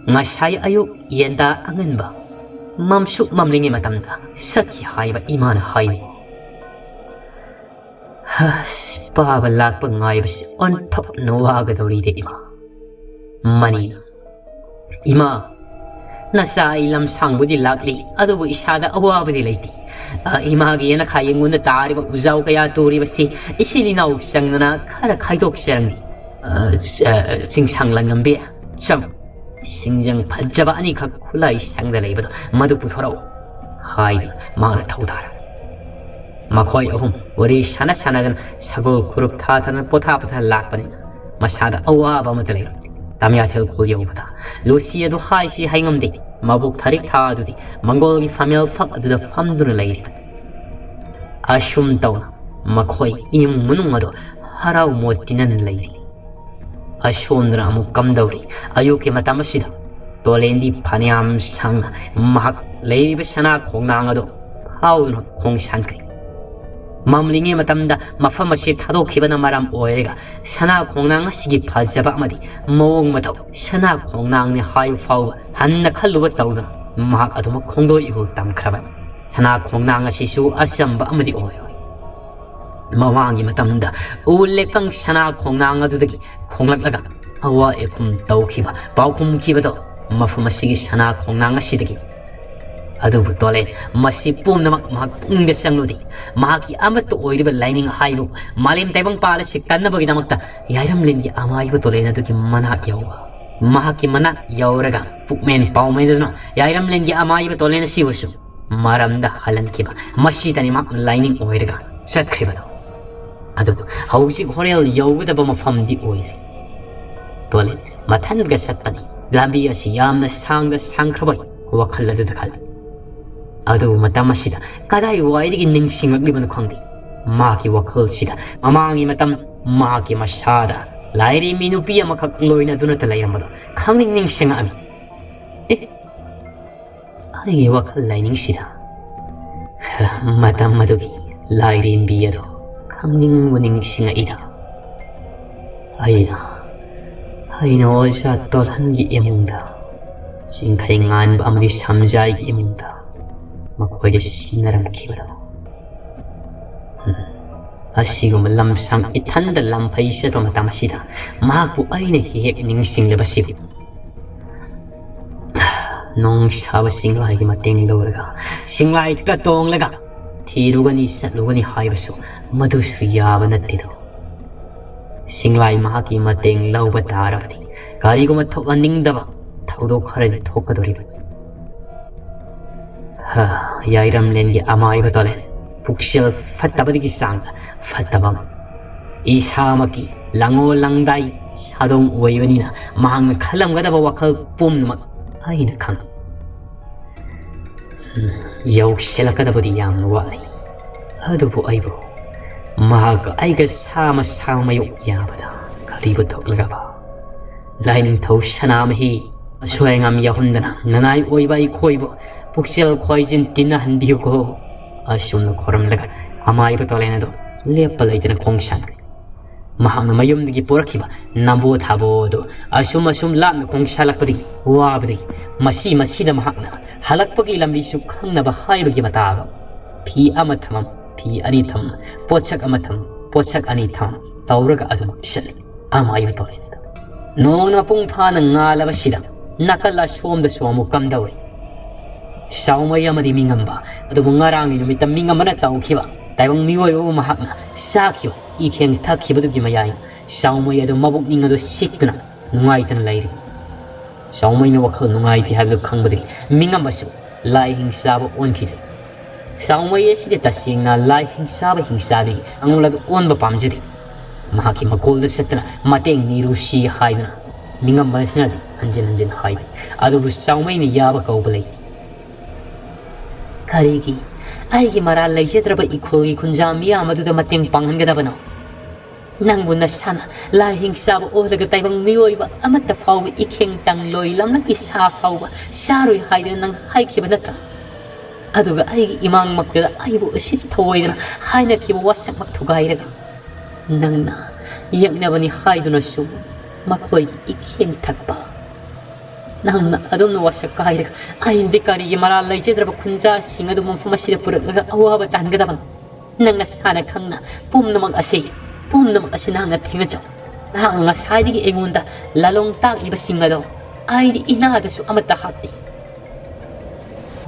ꯉꯁꯥꯏ ꯑꯌꯨꯛ ꯌꯦꯟꯗꯥ ꯑꯉꯟꯕ ꯃꯝꯁꯨꯛ ꯃꯝꯂꯤꯉꯩ ꯃꯇꯝꯗ ꯆꯠꯈꯤ ꯍꯥꯏꯕ ꯏꯃꯥꯅ ꯍꯥꯏꯔꯤ꯫" ꯍꯁ, ꯄꯥꯕ ꯂꯥꯛꯄ ꯉꯥꯏꯕꯁꯤ ꯑꯣꯟꯊꯣꯛꯅ ꯋꯥꯒꯗꯧꯔꯤꯗ ꯏꯃꯥ꯫ ꯃꯅꯤꯅ, "ꯏꯃꯥ, ꯅꯆꯥ ꯑꯩ ꯂꯝꯁꯥꯡꯕꯨꯗꯤ ꯂꯥꯛꯂꯤ, ꯑꯗꯨꯕꯨ ꯏꯁꯥꯗ ꯑꯋꯥꯕꯗꯤ ꯂꯩꯇꯦ꯫ ꯑ, ꯏꯃꯥꯒꯤ ꯌꯦꯅꯈꯥ ꯌꯦꯡꯉꯨꯅ ꯇꯥꯔꯤꯕ ꯎꯖꯥꯎ ꯀꯌꯥ ꯇꯨꯔꯤꯕꯁꯤ ꯏꯆꯤꯜ ꯏꯅꯥꯎ ꯆꯪꯗꯅ ꯈꯔ ꯈꯥꯏꯗꯣꯛꯆꯔꯝꯃꯤ꯫ ꯑ, ꯆ-, ꯆꯤꯡꯁꯥꯡ ꯂꯪꯉꯝꯕꯤ, ꯆꯪ꯫ ꯁꯤꯡꯖꯪ ꯐꯖꯕ ꯑꯅꯤꯈꯛ ꯈꯨꯂꯥꯏ ꯁꯪꯗ ꯂꯩꯕꯗꯣ ꯃꯗꯨ ꯄꯨꯊꯣꯔꯛꯎ" ꯍꯥꯏꯗꯨꯅ ꯃꯍꯥꯛꯅ ꯊꯧꯗꯥꯔꯦ꯫ ꯃꯈꯣꯏ ꯑꯍꯨꯝ ꯋꯥꯔꯤ ꯁꯥꯟꯅ ꯁꯥꯟꯅꯗꯅ ꯁꯒꯣꯜ ꯈꯨꯔꯨꯞ ꯊꯥꯊꯅ ꯄꯣꯊꯥ ꯄꯣꯊꯥ ꯂꯥꯛꯄꯅꯤꯅ ꯃꯁꯥꯗ ꯑꯋꯥꯕ ꯑꯃꯠꯇ ꯂꯩꯔꯝꯗꯦ꯫ ꯇꯥꯃꯤꯌꯥꯊꯦꯜ ꯈꯨꯜ ꯌꯧꯕꯗ ꯂꯨꯁꯤ ꯑꯗꯨ ꯍꯥꯏꯁꯤ ꯍꯥꯏꯉꯝꯗꯦ꯫ ꯃꯕꯨꯛ ꯊꯔꯤꯛ ꯊꯥ ꯑꯗꯨꯗꯤ ꯃꯪꯒꯣꯜꯒꯤ ꯐꯝꯃꯦꯜ ꯐꯛ ꯑꯗꯨꯗ ꯐꯝꯗꯨꯅ ꯂꯩꯔꯤ꯫ ꯑꯁꯨꯝ ꯇꯧꯅ ꯃꯈꯣꯏ ꯏꯃꯨꯡ ꯃꯅꯨꯡ ꯑꯗꯨ ꯍꯔꯥꯎ ꯃꯣꯠ ꯇꯤꯟꯅꯅ ꯂꯩꯔꯤ꯫ ꯑꯁꯣꯝꯗꯅ ꯑꯃꯨꯛ ꯀꯝꯗꯧꯔꯤ? ꯑꯌꯨꯛꯀꯤ ꯃꯇꯝ ꯑꯁꯤꯗ ꯇꯣꯂꯦꯟꯗꯤ ꯐꯅꯌꯥꯝ ꯁꯥꯡꯅ ꯃꯍꯥꯛ ꯂꯩꯔꯤꯕ ꯁꯅꯥ ꯈꯣꯡꯅꯥꯡ ꯑꯗꯨ ꯐꯥꯎꯗꯨꯅ ꯈꯣꯡ ꯁꯥꯟꯈ꯭ꯔꯦ꯫ ꯃꯝꯂꯤꯉꯩ ꯃꯇꯝꯗ ꯃꯐꯝ ꯑꯁꯤ ꯊꯥꯗꯣꯛꯈꯤꯕꯅ ꯃꯔꯝ ꯑꯣꯏꯔꯒ ꯁꯅꯥ ꯈꯣꯡꯅꯥꯡ ꯑꯁꯤꯒꯤ ꯐꯖꯕ ꯑꯃꯗꯤ ꯃꯑꯣꯡ ꯃꯇꯧ, ꯁꯅꯥ ꯈꯣꯡꯅꯥꯡꯅꯤ ꯍꯥꯏꯕ ꯐꯥꯎꯕ ꯍꯟꯅ ꯈꯜꯂꯨꯕ ꯇꯧꯗꯅ ꯃꯍꯥꯛ ꯑꯗꯨꯃꯛ ꯈꯣꯡꯗꯣꯛ ꯏꯍꯨꯜ ꯇꯝꯈ꯭ꯔꯕꯅꯤ꯫ ꯁꯅꯥ ꯈꯣꯡꯅꯥꯡ ꯑꯁꯤꯁꯨ ꯑꯆꯝꯕ ꯑꯃꯗꯤ ꯑꯣꯏꯔꯣꯏ꯫ ꯃꯃꯥꯡꯒꯤ ꯃꯇꯝꯗ ꯎ ꯂꯦꯀꯪ ꯁꯅꯥ ꯈꯣꯡꯅꯥꯡ ꯑꯗꯨꯗꯒꯤ ꯈꯣꯡꯂꯛꯂꯒ ꯑꯋꯥ ꯑꯦꯈꯨꯝ ꯇꯧꯈꯤꯕ, ꯄꯥꯎꯈꯨꯝꯈꯤꯕꯗꯣ ꯃꯐꯝ ꯑꯁꯤꯒꯤ ꯁꯅꯥ ꯈꯣꯡꯅꯥꯡ ꯑꯁꯤꯗꯒꯤ꯫ ꯑꯗꯨꯕꯨ ꯇꯣꯂꯦꯟ, ꯃꯁꯤ ꯄꯨꯝꯅꯃꯛ ꯃꯍꯥꯛ ꯄꯨꯛꯅꯤꯡꯗ ꯆꯪꯂꯨꯗꯦ꯫ ꯃꯍꯥꯛꯀꯤ ꯑꯃꯠꯇ ꯑꯣꯏꯔꯤꯕ ꯂꯥꯏꯅꯤꯡ ꯍꯥꯏꯕꯨ ꯃꯥꯂꯦꯝ ꯇꯥꯏꯕꯪꯄꯥꯜ ꯑꯁꯤ ꯀꯟꯅꯕꯒꯤꯗꯃꯛꯇ ꯌꯥꯏꯔꯝꯂꯦꯟꯒꯤ ꯑꯃꯥꯏꯕ ꯇꯣꯂꯦꯟ ꯑꯗꯨꯒꯤ ꯃꯅꯥꯛ ꯌꯧꯕ꯫ ꯃꯍꯥꯛꯀꯤ ꯃꯅꯥꯛ ꯌꯧꯔꯒ ꯄꯨꯛꯃꯦꯟ ꯄꯥꯎꯃꯦꯟꯗꯨꯅ ꯌꯥꯏꯔꯝꯂꯦꯟꯒꯤ ꯑꯃꯥꯏꯕ ꯇꯣꯂꯦꯟ ꯑꯁꯤꯕꯨꯁꯨ ꯃꯔꯝꯗ ꯍꯜꯍꯟꯈꯤꯕ꯫ ꯃꯁꯤꯗꯅꯤ ꯃꯍꯥꯛ ꯂꯥꯏꯅꯤꯡ ꯑꯣꯏꯔꯒ ꯆꯠꯈ꯭ꯔꯤꯕꯗꯣ꯫ ꯑꯗꯨꯕꯨ ꯍꯧꯖꯤꯛ ꯍꯣꯔꯦꯜ ꯌꯧꯒꯗꯕ ꯃꯐꯝꯗꯤ ꯑꯣꯏꯗ꯭ꯔꯦ꯫ ꯇꯣꯂꯦꯟ ꯃꯊꯟꯒ ꯆꯠꯄꯅꯤ꯫ ꯂꯝꯕꯤ ꯑꯁꯤ ꯌꯥꯝꯅ ꯁꯥꯡꯗ ꯁꯥꯡꯈ꯭ꯔꯕ ꯋꯥꯈꯜ ꯑꯗꯨꯗ ꯈꯜꯂꯤ꯫ ꯑꯗꯨꯕꯨ ꯃꯇꯝ ꯑꯁꯤꯗ ꯀꯗꯥꯏ ꯋꯥꯏꯗꯒꯤ ꯅꯤꯡꯁꯤꯡꯂꯛꯂꯤꯕꯅꯣ ꯈꯪꯗꯦ꯫ ꯃꯍꯥꯛꯀꯤ ꯋꯥꯈꯜꯁꯤꯗ ꯃꯃꯥꯡꯒꯤ ꯃꯇꯝ, ꯃꯍꯥꯛꯀꯤ ꯃꯁꯥꯗ ꯂꯥꯏꯔꯦꯝꯕꯤ ꯅꯨꯄꯤ ꯑꯃꯈꯛ ꯂꯣꯏꯅꯗꯨꯅꯇ ꯂꯩꯔꯝꯕꯗꯣ ꯈꯪꯅꯤꯡ ꯅꯤꯡꯁꯤꯡꯂꯛꯑꯃꯤ꯫ ꯑꯦ, ꯑꯩꯒꯤ ꯋꯥꯈꯜ ꯂꯥꯏꯅꯤꯡꯁꯤꯗ ꯃꯇꯝ ꯑꯗꯨꯒꯤ ꯂꯥꯏꯔꯦꯝꯕꯤ ꯑꯗꯣ ꯈꯪꯅꯤꯡꯕ ꯅꯤꯡꯁꯤꯡꯂꯛꯏꯗ꯫ ꯑꯩꯅ, ꯑꯩꯅ ꯑꯣꯖꯥ ꯇꯣꯜꯍꯟꯒꯤ ꯏꯃꯨꯡꯗ, ꯆꯤꯡꯈꯩ ꯉꯥꯟꯕ ꯑꯃꯗꯤ ꯁꯝꯖꯥꯏꯒꯤ ꯏꯃꯨꯡꯗ ꯃꯈꯣꯏꯗ ꯁꯤꯟꯅꯔꯝꯈꯤꯕꯗꯣ꯫ ꯎꯝ꯫ ꯑꯁꯤꯒꯨꯝꯕ ꯂꯝꯁꯥꯡ ꯏꯊꯟꯗ ꯂꯝꯐꯩ ꯆꯠꯄ ꯃꯇꯝ ꯑꯁꯤꯗ ꯃꯍꯥꯛꯄꯨ ꯑꯩꯅ ꯍꯦꯛ ꯍꯦꯛ ꯅꯤꯡꯁꯤꯡꯂꯕꯁꯤꯕꯨ꯫ ꯅꯣꯡ ꯁꯥꯕ ꯆꯤꯡꯂꯥꯏꯒꯤ ꯃꯇꯦꯡ ꯂꯧꯔꯒ, ꯆꯤꯡꯂꯥꯏꯗ ꯇꯣꯡꯂꯒ ꯊꯤꯔꯨꯒꯅꯤ, ꯆꯠꯂꯨꯒꯅꯤ ꯍꯥꯏꯕꯁꯨ ꯃꯗꯨꯁꯨ ꯌꯥꯕ ꯅꯠꯇꯦꯗꯣ꯫ ꯆꯤꯡꯂꯥꯏ ꯃꯍꯥꯛꯀꯤ ꯃꯇꯦꯡ ꯂꯧꯕ ꯇꯥꯔꯕꯗꯤ ꯀꯔꯤꯒꯨꯝꯕ ꯊꯣꯛꯍꯟꯅꯤꯡꯗꯕ ꯊꯧꯗꯣꯛ ꯈꯔꯗꯤ ꯊꯣꯛꯀꯗꯧꯔꯤꯕꯅꯤ꯫ ꯍ, ꯌꯥꯏꯔꯝꯂꯦꯟꯒꯤ ꯑꯃꯥꯏꯕ ꯇꯣꯂꯦꯟ, ꯄꯨꯛꯆꯦꯜ ꯐꯠꯇꯕꯗꯒꯤ ꯆꯥꯡꯗ ꯐꯠꯇꯕ ꯑꯃ꯫ ꯏꯁꯥꯃꯛꯀꯤ ꯂꯪꯉꯣ ꯂꯪꯗꯥꯏ ꯁꯥꯗꯣꯡ ꯑꯣꯏꯕꯅꯤꯅ ꯃꯍꯥꯛꯅ ꯈꯜꯂꯝꯒꯗꯕ ꯋꯥꯈꯜ ꯄꯨꯝꯅꯃꯛ ꯑꯩꯅ ꯈꯪꯏ꯫ ꯌꯧꯁꯤꯜꯂꯛꯀꯗꯕꯗꯤ ꯌꯥꯝꯅ ꯋꯥꯠꯂꯤ꯫ ꯑꯗꯨꯕꯨ ꯑꯩꯕꯨ ꯃꯍꯥꯛꯀ ꯑꯩꯒ ꯁꯥꯃ ꯁꯥꯃꯌꯣꯛ ꯌꯥꯕꯗ ꯀꯔꯤꯕꯨ ꯊꯣꯛꯂꯒꯕ? ꯂꯥꯏꯅꯤꯡꯊꯧ ꯁꯅꯥꯃꯍꯤ, ꯑꯁꯣꯏ ꯑꯉꯥꯝ ꯌꯥꯎꯍꯟꯗꯅ ꯅꯅꯥꯏ ꯑꯣꯏꯕ ꯑꯩꯈꯣꯏꯕꯨ ꯄꯨꯛꯆꯦꯜ ꯈꯣꯏꯖꯤꯟ ꯇꯤꯟꯅꯍꯟꯕꯤꯌꯨꯀꯣ꯫ ꯑꯁꯨꯝꯅ ꯈꯣꯔꯝꯂꯒ ꯑꯃꯥꯏꯕ ꯇꯣꯂꯦꯟ ꯑꯗꯨ ꯂꯦꯞꯄ ꯂꯩꯇꯅ ꯈꯣꯡ ꯁꯥꯟꯈ꯭ꯔꯦ꯫ ꯃꯍꯥꯛꯅ ꯃꯌꯨꯝꯗꯒꯤ ꯄꯨꯔꯛꯈꯤꯕ ꯅꯝꯕꯣ ꯊꯥꯕꯣ ꯑꯗꯨ ꯑꯁꯨꯝ ꯑꯁꯨꯝ ꯂꯥꯞꯅ ꯈꯣꯡꯁꯥꯜꯂꯛꯄꯗꯒꯤ, ꯋꯥꯕꯗꯒꯤ, ꯃꯁꯤ ꯃꯁꯤꯗ ꯃꯍꯥꯛꯅ ꯍꯜꯂꯛꯄꯒꯤ ꯂꯝꯕꯤꯁꯨ ꯈꯪꯅꯕ ꯍꯥꯏꯕꯒꯤ ꯃꯇꯥꯒ ꯐꯤ ꯑꯃ ꯊꯝꯃꯝ, ꯐꯤ ꯑꯅꯤ ꯊꯝꯃꯝ, ꯄꯣꯠꯁꯛ ꯑꯃ ꯊꯝꯃꯝ, ꯄꯣꯠꯁꯛ ꯑꯅꯤ ꯊꯝꯃꯝ ꯇꯧꯔꯒ ꯑꯗꯨꯃꯛ ꯆꯠꯂꯤ꯫ ꯑꯃꯥꯏꯕ ꯇꯣꯂꯦꯟ ꯑꯗꯨ ꯅꯣꯡꯅ ꯃꯄꯨꯡ ꯐꯥꯅ ꯉꯥꯜꯂꯕꯁꯤꯗ ꯅꯥꯀꯜ ꯑꯁꯣꯝꯗꯁꯨ ꯑꯃꯨꯛ ꯀꯝꯗꯧꯔꯤ? ꯆꯥꯎꯃꯩ ꯑꯃꯗꯤ ꯃꯤꯉꯝꯕ, ꯑꯗꯨꯕꯨ ꯉꯔꯥꯡꯒꯤ ꯅꯨꯃꯤꯠꯇ ꯃꯤꯉꯝꯕꯅ ꯇꯧꯈꯤꯕ ꯇꯥꯏꯕꯪ ꯃꯤꯑꯣꯏꯕꯕꯨ ꯃꯍꯥꯛꯅ ꯆꯥꯈꯤꯕ ꯏꯈꯦꯡ ꯊꯛꯈꯤꯕꯗꯨꯒꯤ ꯃꯌꯥꯏ ꯆꯥꯎꯃꯩ ꯑꯗꯨ ꯃꯕꯨꯛꯅꯤꯡ ꯑꯗꯨ ꯁꯤꯛꯇꯨꯅ ꯅꯨꯡꯉꯥꯏꯇꯅ ꯂꯩꯔꯤ꯫ ꯆꯥꯎꯃꯩꯅ ꯋꯥꯈꯜ ꯅꯨꯡꯉꯥꯏꯇꯦ ꯍꯥꯏꯕꯗꯨ ꯈꯪꯕꯗꯒꯤ ꯃꯤꯉꯝꯕꯁꯨ ꯂꯥꯏ ꯍꯤꯡꯆꯥꯕ ꯑꯣꯟꯈꯤꯗ꯭ꯔꯦ꯫ ꯆꯥꯎꯃꯩ ꯑꯁꯤꯗꯤ ꯇꯁꯦꯡꯅ ꯂꯥꯏ ꯍꯤꯡꯆꯥꯕ ꯍꯤꯡꯆꯥꯕꯤꯒꯤ ꯑꯉꯣꯜ ꯑꯗꯨ ꯑꯣꯟꯕ ꯄꯥꯝꯖꯗꯦ꯫ ꯃꯍꯥꯛꯀꯤ ꯃꯀꯣꯜꯗ ꯆꯠꯇꯨꯅ ꯃꯇꯦꯡ ꯅꯤꯔꯨꯁꯤ ꯍꯥꯏꯗꯨꯅ ꯃꯤꯉꯝꯕ ꯑꯁꯤꯅꯗꯤ ꯍꯟꯖꯤꯟ ꯍꯟꯖꯤꯟ ꯍꯥꯏ꯫ ꯑꯗꯨꯕꯨ ꯆꯥꯎꯃꯩꯅ ꯌꯥꯕ ꯀꯧꯕ ꯂꯩꯇꯦ꯫ ꯀꯔꯤꯒꯤ ꯑꯩꯒꯤ ꯃꯔꯥꯜ ꯂꯩꯖꯗ꯭ꯔꯕ ꯏꯈꯨꯜꯒꯤ ꯈꯨꯟꯖꯥ ꯃꯤꯌꯥꯝ ꯑꯗꯨꯗ ꯃꯇꯦꯡ ꯄꯥꯡꯍꯟꯒꯗꯕꯅꯣ? ꯅꯪꯕꯨ ꯅꯁꯥꯅ ꯂꯥꯏ ꯍꯤꯡꯆꯥꯕ ꯑꯣꯜꯂꯒ ꯇꯥꯏꯕꯪ ꯃꯤꯑꯣꯏꯕ ꯑꯃꯠꯇ ꯐꯥꯎꯕ ꯏꯈꯦꯡ ꯇꯪꯂꯣꯏ, ꯂꯝꯂꯛꯀꯤ ꯁꯥ ꯐꯥꯎꯕ ꯆꯥꯔꯣꯏ ꯍꯥꯏꯗꯨꯅ ꯅꯪ ꯍꯥꯏꯈꯤꯕ ꯅꯠꯇ꯭ꯔꯥ? ꯑꯗꯨꯒ ꯑꯩꯒꯤ ꯏꯃꯥꯡꯃꯛꯇꯗ ꯑꯩꯕꯨ ꯎꯁꯤꯠ ꯊꯧꯑꯣꯏꯗꯅ ꯍꯥꯏꯅꯈꯤꯕ ꯋꯥꯁꯛꯃꯛ ꯊꯨꯒꯥꯏꯔꯒ ꯅꯪꯅ ꯌꯦꯛꯅꯕꯅꯤ ꯍꯥꯏꯗꯨꯅꯁꯨ ꯃꯈꯣꯏꯒꯤ ꯏꯈꯦꯡ ꯊꯛꯄ꯫ ꯅꯪꯅ ꯑꯗꯨꯝꯅ ꯋꯥꯁꯛ ꯀꯥꯏꯔꯒ ꯑꯩꯅꯗꯤ ꯀꯔꯤꯒꯤ ꯃꯔꯥꯜ ꯂꯩꯖꯗ꯭ꯔꯕ ꯈꯨꯟꯖꯥꯁꯤꯡ ꯑꯗꯨ ꯃꯐꯝ ꯑꯁꯤꯗ ꯄꯨꯔꯛꯂꯒ ꯑꯋꯥꯕ ꯇꯥꯍꯟꯒꯗꯕꯅꯣ? ꯅꯪ ꯅꯁꯥꯅ ꯈꯪꯅ ꯄꯨꯝꯅꯃꯛ ꯑꯁꯤ, ꯄꯨꯝꯅꯃꯛ ꯑꯁꯤ ꯅꯍꯥꯛꯅ ꯊꯦꯡꯅꯖꯧ꯫ ꯅꯍꯥꯛꯅ ꯉꯁꯥꯏꯗꯒꯤ ꯑꯩꯉꯣꯟꯗ ꯂꯥꯂꯣꯡ ꯇꯥꯛꯂꯤꯕꯁꯤꯡ ꯑꯗꯣ ꯑꯩꯗꯤ ꯏꯅꯥꯗꯁꯨ ꯑꯃꯠꯇ ꯍꯥꯞꯇꯦ꯫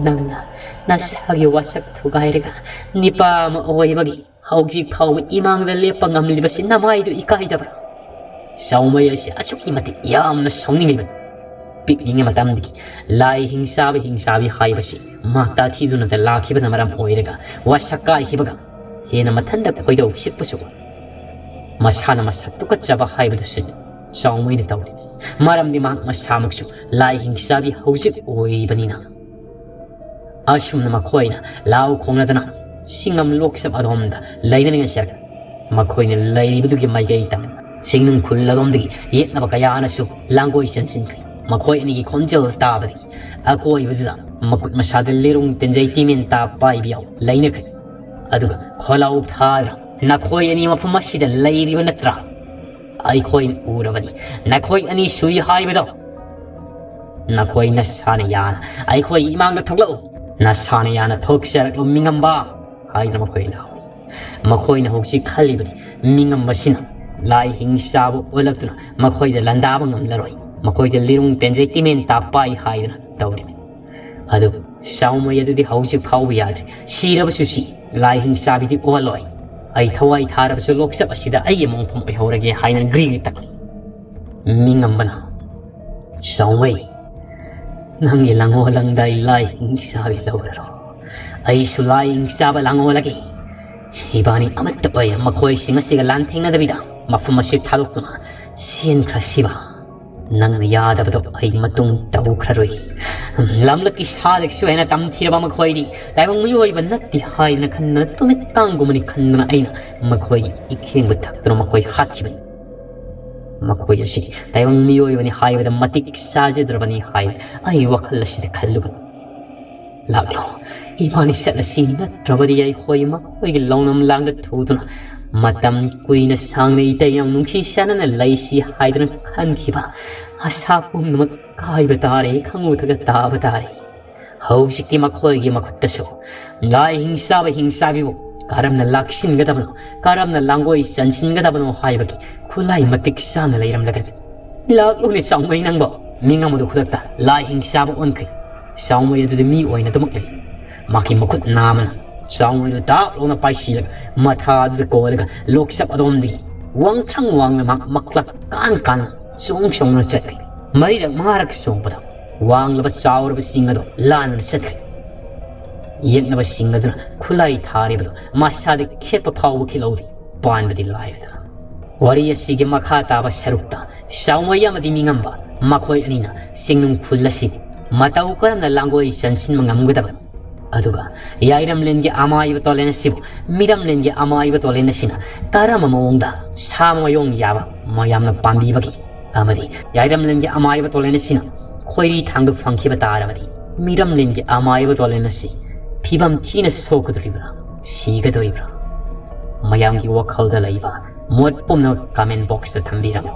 ꯅꯪꯅ ꯅꯁꯥꯒꯤ ꯋꯥꯁꯛ ꯊꯨꯒꯥꯏꯔꯒ ꯅꯤꯄꯥ ꯑꯃ ꯑꯣꯏꯕꯒꯤ ꯍꯧꯖꯤꯛ ꯐꯥꯎꯕ ꯏꯃꯥꯡꯗ ꯂꯦꯞꯄ ꯉꯝꯂꯤꯕꯁꯤ ꯅꯃꯥꯏꯗꯨ ꯏꯀꯥꯏꯗꯕ꯭ꯔꯥ? ꯆꯥꯎꯃꯩ ꯑꯁꯤ ꯑꯁꯨꯛꯀꯤ ꯃꯇꯤꯛ ꯌꯥꯝꯅ ꯁꯥꯎꯅꯤꯡꯂꯤꯕꯅꯤ꯫ ꯄꯤꯛꯂꯤꯉꯩ ꯃꯇꯝꯗꯒꯤ ꯂꯥꯏ ꯍꯤꯡꯆꯥꯕ ꯍꯤꯡꯆꯥꯕꯤ ꯍꯥꯏꯕꯁꯤ ꯃꯍꯥꯛ ꯇꯥꯊꯤꯗꯨꯅꯗ ꯂꯥꯛꯈꯤꯕꯅ ꯃꯔꯝ ꯑꯣꯏꯔꯒ ꯋꯥꯁꯛ ꯀꯥꯏꯈꯤꯕꯒ ꯍꯦꯟꯅ ꯃꯊꯟꯇ ꯈꯣꯏꯗꯧ ꯁꯤꯛꯄꯁꯨ ꯑꯣꯏ꯫ ꯃꯁꯥꯅ ꯃꯁꯛ ꯇꯨꯀꯠꯆꯕ ꯍꯥꯏꯕꯗꯨꯁꯨ ꯆꯥꯎꯃꯩꯅ ꯇꯧꯔꯤꯕꯅꯤ꯫ ꯃꯔꯝꯗꯤ ꯃꯍꯥꯛ ꯃꯁꯥꯃꯛꯁꯨ ꯂꯥꯏ ꯍꯤꯡꯆꯥꯕꯤ ꯍꯧꯖꯤꯛ ꯑꯣꯏꯕꯅꯤꯅ꯫ ꯑꯁꯨꯝꯅ ꯃꯈꯣꯏꯅ ꯂꯥꯎ ꯈꯣꯡꯅꯗꯅ ꯁꯤꯡꯉꯝ ꯂꯣꯛꯁꯞ ꯑꯗꯣꯝꯗ ꯂꯩꯅꯔꯤꯉꯩꯁꯤꯗ, ꯃꯈꯣꯏꯅ ꯂꯩꯔꯤꯕꯗꯨꯒꯤ ꯃꯥꯏꯀꯩ ꯇꯝꯅ ꯆꯤꯡꯅꯨꯡ ꯈꯨꯜ ꯑꯗꯣꯝꯗꯒꯤ ꯌꯦꯛꯅꯕ ꯀꯌꯥꯅꯁꯨ ꯂꯥꯡꯒꯣꯏ ꯆꯟꯁꯤꯟꯈ꯭ꯔꯦ꯫ ꯃꯈꯣꯏ ꯑꯅꯤꯒꯤ ꯈꯣꯟꯖꯦꯜ ꯇꯥꯕꯗꯒꯤ ꯑꯀꯣꯏꯕꯗꯨꯗ ꯃꯈꯨꯠ ꯃꯁꯥꯗ ꯂꯤꯔꯨꯡ ꯇꯦꯟꯖꯩ ꯇꯤꯃꯦꯟ ꯇꯥ ꯄꯥꯏꯕ ꯌꯥꯎ ꯂꯩꯅꯈ꯭ꯔꯦ꯫ ꯑꯗꯨꯒ ꯈꯣꯜꯂꯥꯎ ꯊꯥꯗꯅ, "ꯅꯈꯣꯏ ꯑꯅꯤ ꯃꯐꯝ ꯑꯁꯤꯗ ꯂꯩꯔꯤꯕ ꯅꯠꯇ꯭ꯔꯥ? ꯑꯩꯈꯣꯏꯅ ꯎꯔꯕꯅꯤ ꯅꯈꯣꯏ ꯑꯅꯤ ꯁꯨꯏ ꯍꯥꯏꯕꯗꯣ꯫ ꯅꯈꯣꯏ ꯅꯁꯥꯅ ꯌꯥꯅ ꯑꯩꯈꯣꯏ ꯏꯃꯥꯡꯗ ꯊꯣꯛꯂꯛꯎ꯫ ꯅꯁꯥꯅ ꯌꯥꯅ ꯊꯣꯛꯆꯔꯛꯂꯨ ꯃꯤꯉꯝꯕ" ꯍꯥꯏꯗꯅ ꯃꯈꯣꯏ ꯂꯥꯎꯏ꯫ ꯃꯈꯣꯏꯅ ꯍꯧꯖꯤꯛ ꯈꯜꯂꯤꯕꯗꯤ ꯃꯤꯉꯝꯕꯁꯤꯅ ꯂꯥꯏ ꯍꯤꯡꯆꯥꯕ ꯑꯣꯜꯂꯛꯇꯨꯅ ꯃꯈꯣꯏꯗ ꯂꯥꯟꯗꯥꯕ ꯉꯝꯂꯔꯣꯏ꯫ ꯃꯈꯣꯏꯗ ꯂꯤꯔꯨꯡ ꯇꯦꯟꯖꯩ ꯇꯤꯃꯦꯟ ꯇꯥ ꯄꯥꯏ ꯍꯥꯏꯗꯅ ꯇꯧꯔꯤꯕꯅꯤ꯫ ꯑꯗꯨꯕꯨ ꯆꯥꯎꯃꯩ ꯑꯗꯨꯗꯤ ꯍꯧꯖꯤꯛ ꯐꯥꯎꯕ ꯌꯥꯗ꯭ꯔꯤ꯫ ꯁꯤꯔꯕꯁꯨ ꯁꯤ, ꯂꯥꯏ ꯍꯤꯡꯆꯥꯕꯤꯗꯤ ꯑꯣꯜꯂꯣꯏ꯫ ꯑꯩ ꯊꯋꯥꯏ ꯊꯥꯔꯕꯁꯨ ꯂꯣꯛꯆꯞ ꯑꯁꯤꯗ ꯑꯩꯒꯤ ꯃꯣꯡꯐꯝ ꯑꯣꯏꯍꯧꯔꯒꯦ ꯍꯥꯏꯅ ꯒ꯭ꯔꯤꯒ꯭ꯔꯤ ꯇꯛꯂꯤ꯫ ꯃꯤꯉꯝꯕꯅ, "ꯆꯥꯎꯃꯩ, ꯅꯪꯒꯤ ꯂꯥꯡꯑꯣ ꯂꯥꯡꯗꯥꯏ ꯂꯥꯏ ꯍꯤꯡꯆꯥꯕꯤ ꯂꯧꯔꯔꯣ꯫ ꯑꯩꯁꯨ ꯂꯥꯏ ꯍꯤꯡꯆꯥꯕ ꯂꯥꯡꯑꯣꯂꯒꯦ꯫ ꯏꯕꯥꯅꯤ ꯑꯃꯠꯇ ꯑꯣꯏꯅ ꯃꯈꯣꯏꯁꯤꯡ ꯑꯁꯤꯒ ꯂꯥꯟꯊꯦꯡꯅꯗꯕꯤꯗ ꯃꯐꯝ ꯑꯁꯤ ꯊꯥꯗꯣꯛꯇꯨꯅ ꯆꯦꯟꯈ꯭ꯔꯁꯤꯕ꯫ ꯅꯪꯅ ꯌꯥꯗꯕꯗꯣ ꯑꯩ ꯃꯇꯨꯡ ꯇꯧꯈ꯭ꯔꯔꯣꯏ꯫ ꯂꯝꯂꯛꯀꯤ ꯁꯥꯗꯒꯤꯁꯨ ꯍꯦꯟꯅ ꯇꯝꯊꯤꯔꯕ ꯃꯈꯣꯏꯗꯤ ꯇꯥꯏꯕꯪ ꯃꯤꯑꯣꯏꯕ ꯅꯠꯇꯦ ꯍꯥꯏꯗꯅ ꯈꯟꯗꯅ ꯇꯨꯃꯤꯠ ꯇꯥꯡꯒꯨꯝꯕꯅꯤ ꯈꯟꯗꯅ ꯑꯩꯅ ꯃꯈꯣꯏꯒꯤ ꯏꯈꯦꯡꯕꯨ ꯊꯛꯇꯨꯅ ꯃꯈꯣꯏ ꯍꯥꯠꯈꯤꯕꯅꯤ꯫ ꯃꯈꯣꯏ ꯑꯁꯤ ꯇꯥꯏꯕꯪ ꯃꯤꯑꯣꯏꯕꯅꯤ ꯍꯥꯏꯕꯗ ꯃꯇꯤꯛ ꯆꯥꯖꯗ꯭ꯔꯕꯅꯤ ꯍꯥꯏꯅ ꯑꯩ ꯋꯥꯈꯜ ꯑꯁꯤꯗ ꯈꯜꯂꯨꯕꯅꯤ꯫ ꯂꯥꯛꯂꯣ, ꯏꯕꯥꯅꯤ ꯆꯠꯂꯁꯤ, ꯅꯠꯇ꯭ꯔꯕꯗꯤ ꯑꯩꯈꯣꯏ ꯃꯈꯣꯏꯒꯤ ꯂꯧꯅꯝ ꯂꯥꯡꯗ ꯊꯨꯗꯨꯅ ꯃꯇꯝ ꯀꯨꯏꯅ ꯁꯥꯡꯅ ꯏꯇꯩ ꯌꯥꯝ ꯅꯨꯡꯁꯤ ꯆꯥꯟꯅꯅ ꯂꯩꯁꯤ ꯍꯥꯏꯗꯨꯅ ꯈꯟꯈꯤꯕ ꯑꯁꯥ ꯄꯨꯝꯅꯃꯛ ꯀꯥꯏꯕ ꯇꯥꯔꯦ, ꯈꯪꯉꯨꯊꯒ ꯇꯥꯕ ꯇꯥꯔꯦ꯫ ꯍꯧꯖꯤꯛꯇꯤ ꯃꯈꯣꯏꯒꯤ ꯃꯈꯨꯠꯇꯁꯨ ꯂꯥꯏ ꯍꯤꯡꯆꯥꯕ ꯍꯤꯡꯆꯥꯕꯤꯕꯨ ꯀꯔꯝꯅ ꯂꯥꯛꯁꯤꯟꯒꯗꯕꯅꯣ, ꯀꯔꯝꯅ ꯂꯥꯡꯒꯣꯏ ꯆꯟꯁꯤꯟꯒꯗꯕꯅꯣ ꯍꯥꯏꯕꯒꯤ ꯈꯨꯠꯂꯥꯏ ꯃꯇꯤꯛ ꯆꯥꯅ ꯂꯩꯔꯝꯂꯒꯅꯤ꯫ ꯂꯥꯛꯂꯨꯅꯦ ꯆꯥꯎꯃꯩ ꯅꯪꯕꯣ꯫ ꯃꯤꯉꯝ ꯑꯗꯨ ꯈꯨꯗꯛꯇ ꯂꯥꯏ ꯍꯤꯡꯆꯥꯕ ꯑꯣꯟꯈ꯭ꯔꯦ꯫ ꯆꯥꯎꯃꯩ ꯑꯗꯨꯗꯤ ꯃꯤ ꯑꯣꯏꯅ ꯑꯗꯨꯃꯛ ꯂꯩ꯫ ꯃꯍꯥꯛꯀꯤ ꯃꯈꯨꯠ ꯅꯥꯝꯃꯅ ꯆꯥꯎꯃꯩꯗꯨ ꯇꯥꯛ ꯂꯥꯎꯅ ꯄꯥꯏꯁꯤꯜꯂꯒ ꯃꯊꯥ ꯑꯗꯨꯗ ꯀꯣꯜꯂꯒ ꯂꯣꯛꯆꯞ ꯑꯗꯣꯝꯗꯒꯤ ꯋꯥꯡꯊ꯭ꯔꯪ ꯋꯥꯡꯅ ꯃꯍꯥꯛ ꯃꯛꯂꯛ ꯀꯥꯟ ꯀꯥꯟꯅ ꯆꯣꯡ ꯆꯣꯡꯗꯨꯅ ꯆꯠꯈ꯭ꯔꯦ꯫ ꯃꯔꯤꯔꯛ ꯃꯉꯥꯔꯛ ꯆꯣꯡꯕꯗ ꯋꯥꯡꯂꯕ ꯆꯥꯎꯔꯕ ꯆꯤꯡ ꯑꯗꯨ ꯂꯥꯟꯗꯨꯅ ꯆꯠꯈ꯭ꯔꯦ꯫ ꯌꯦꯛꯅꯕ ꯆꯤꯡ ꯑꯗꯨꯅ ꯈꯨꯠꯂꯥꯏ ꯊꯥꯔꯤꯕꯗꯨ ꯃꯁꯥꯗ ꯈꯦꯠꯄ ꯐꯥꯎꯕ ꯈꯤꯜꯍꯧꯗꯦ꯫ ꯄꯥꯟꯕꯗꯤ ꯂꯥꯏꯔꯗꯅ ꯋꯥꯔꯤ ꯑꯁꯤꯒꯤ ꯃꯈꯥ ꯇꯥꯕ ꯁꯔꯨꯛꯇ ꯆꯥꯎꯃꯩ ꯑꯃꯗꯤ ꯃꯤꯉꯝꯕ ꯃꯈꯣꯏ ꯑꯅꯤꯅ ꯆꯤꯡꯅꯨꯡ ꯈꯨꯜ ꯑꯁꯤꯕꯨ ꯃꯇꯧ ꯀꯔꯝꯅ ꯂꯥꯡꯒꯣꯏ ꯆꯟꯁꯤꯟꯕ ꯉꯝꯒꯗꯕꯅꯤ, ꯑꯗꯨꯒ ꯌꯥꯏꯔꯝꯂꯦꯟꯒꯤ ꯑꯃꯥꯏꯕ ꯇꯣꯂꯦꯟ ꯑꯁꯤꯕꯨ ꯃꯤꯔꯝꯂꯦꯟꯒꯤ ꯑꯃꯥꯏꯕ ꯇꯣꯂꯦꯟ ꯑꯁꯤꯅ ꯀꯔꯝꯕ ꯃꯑꯣꯡꯗ ꯁꯥ ꯃꯌꯣꯡ ꯌꯥꯕ ꯃꯌꯥꯝꯅ ꯄꯥꯝꯕꯤꯕꯒꯦ, ꯑꯃꯗꯤ ꯌꯥꯏꯔꯝꯂꯦꯟꯒꯤ ꯑꯃꯥꯏꯕ ꯇꯣꯂꯦꯟ ꯑꯁꯤꯅ ꯈꯣꯏꯔꯤ ꯊꯥꯡꯗ ꯐꯪꯈꯤꯕ ꯇꯥꯔꯕꯗꯤ ꯃꯤꯔꯝꯂꯦꯟꯒꯤ ꯑꯃꯥꯏꯕ ꯇꯣꯂꯦꯟ ꯑꯁꯤ ꯐꯤꯕꯝ ꯊꯤꯅ ꯁꯣꯛꯀꯗꯧꯔꯤꯕ꯭ꯔꯥ, ꯁꯤꯒꯗꯧꯔꯤꯕ꯭ꯔꯥ? ꯃꯌꯥꯝꯒꯤ ꯋꯥꯈꯜꯗ ꯂꯩꯕ ꯃꯣꯠ ꯄꯨꯝꯅꯃꯛ comment boxꯇ ꯊꯝꯕꯤꯔꯝꯃꯨ꯫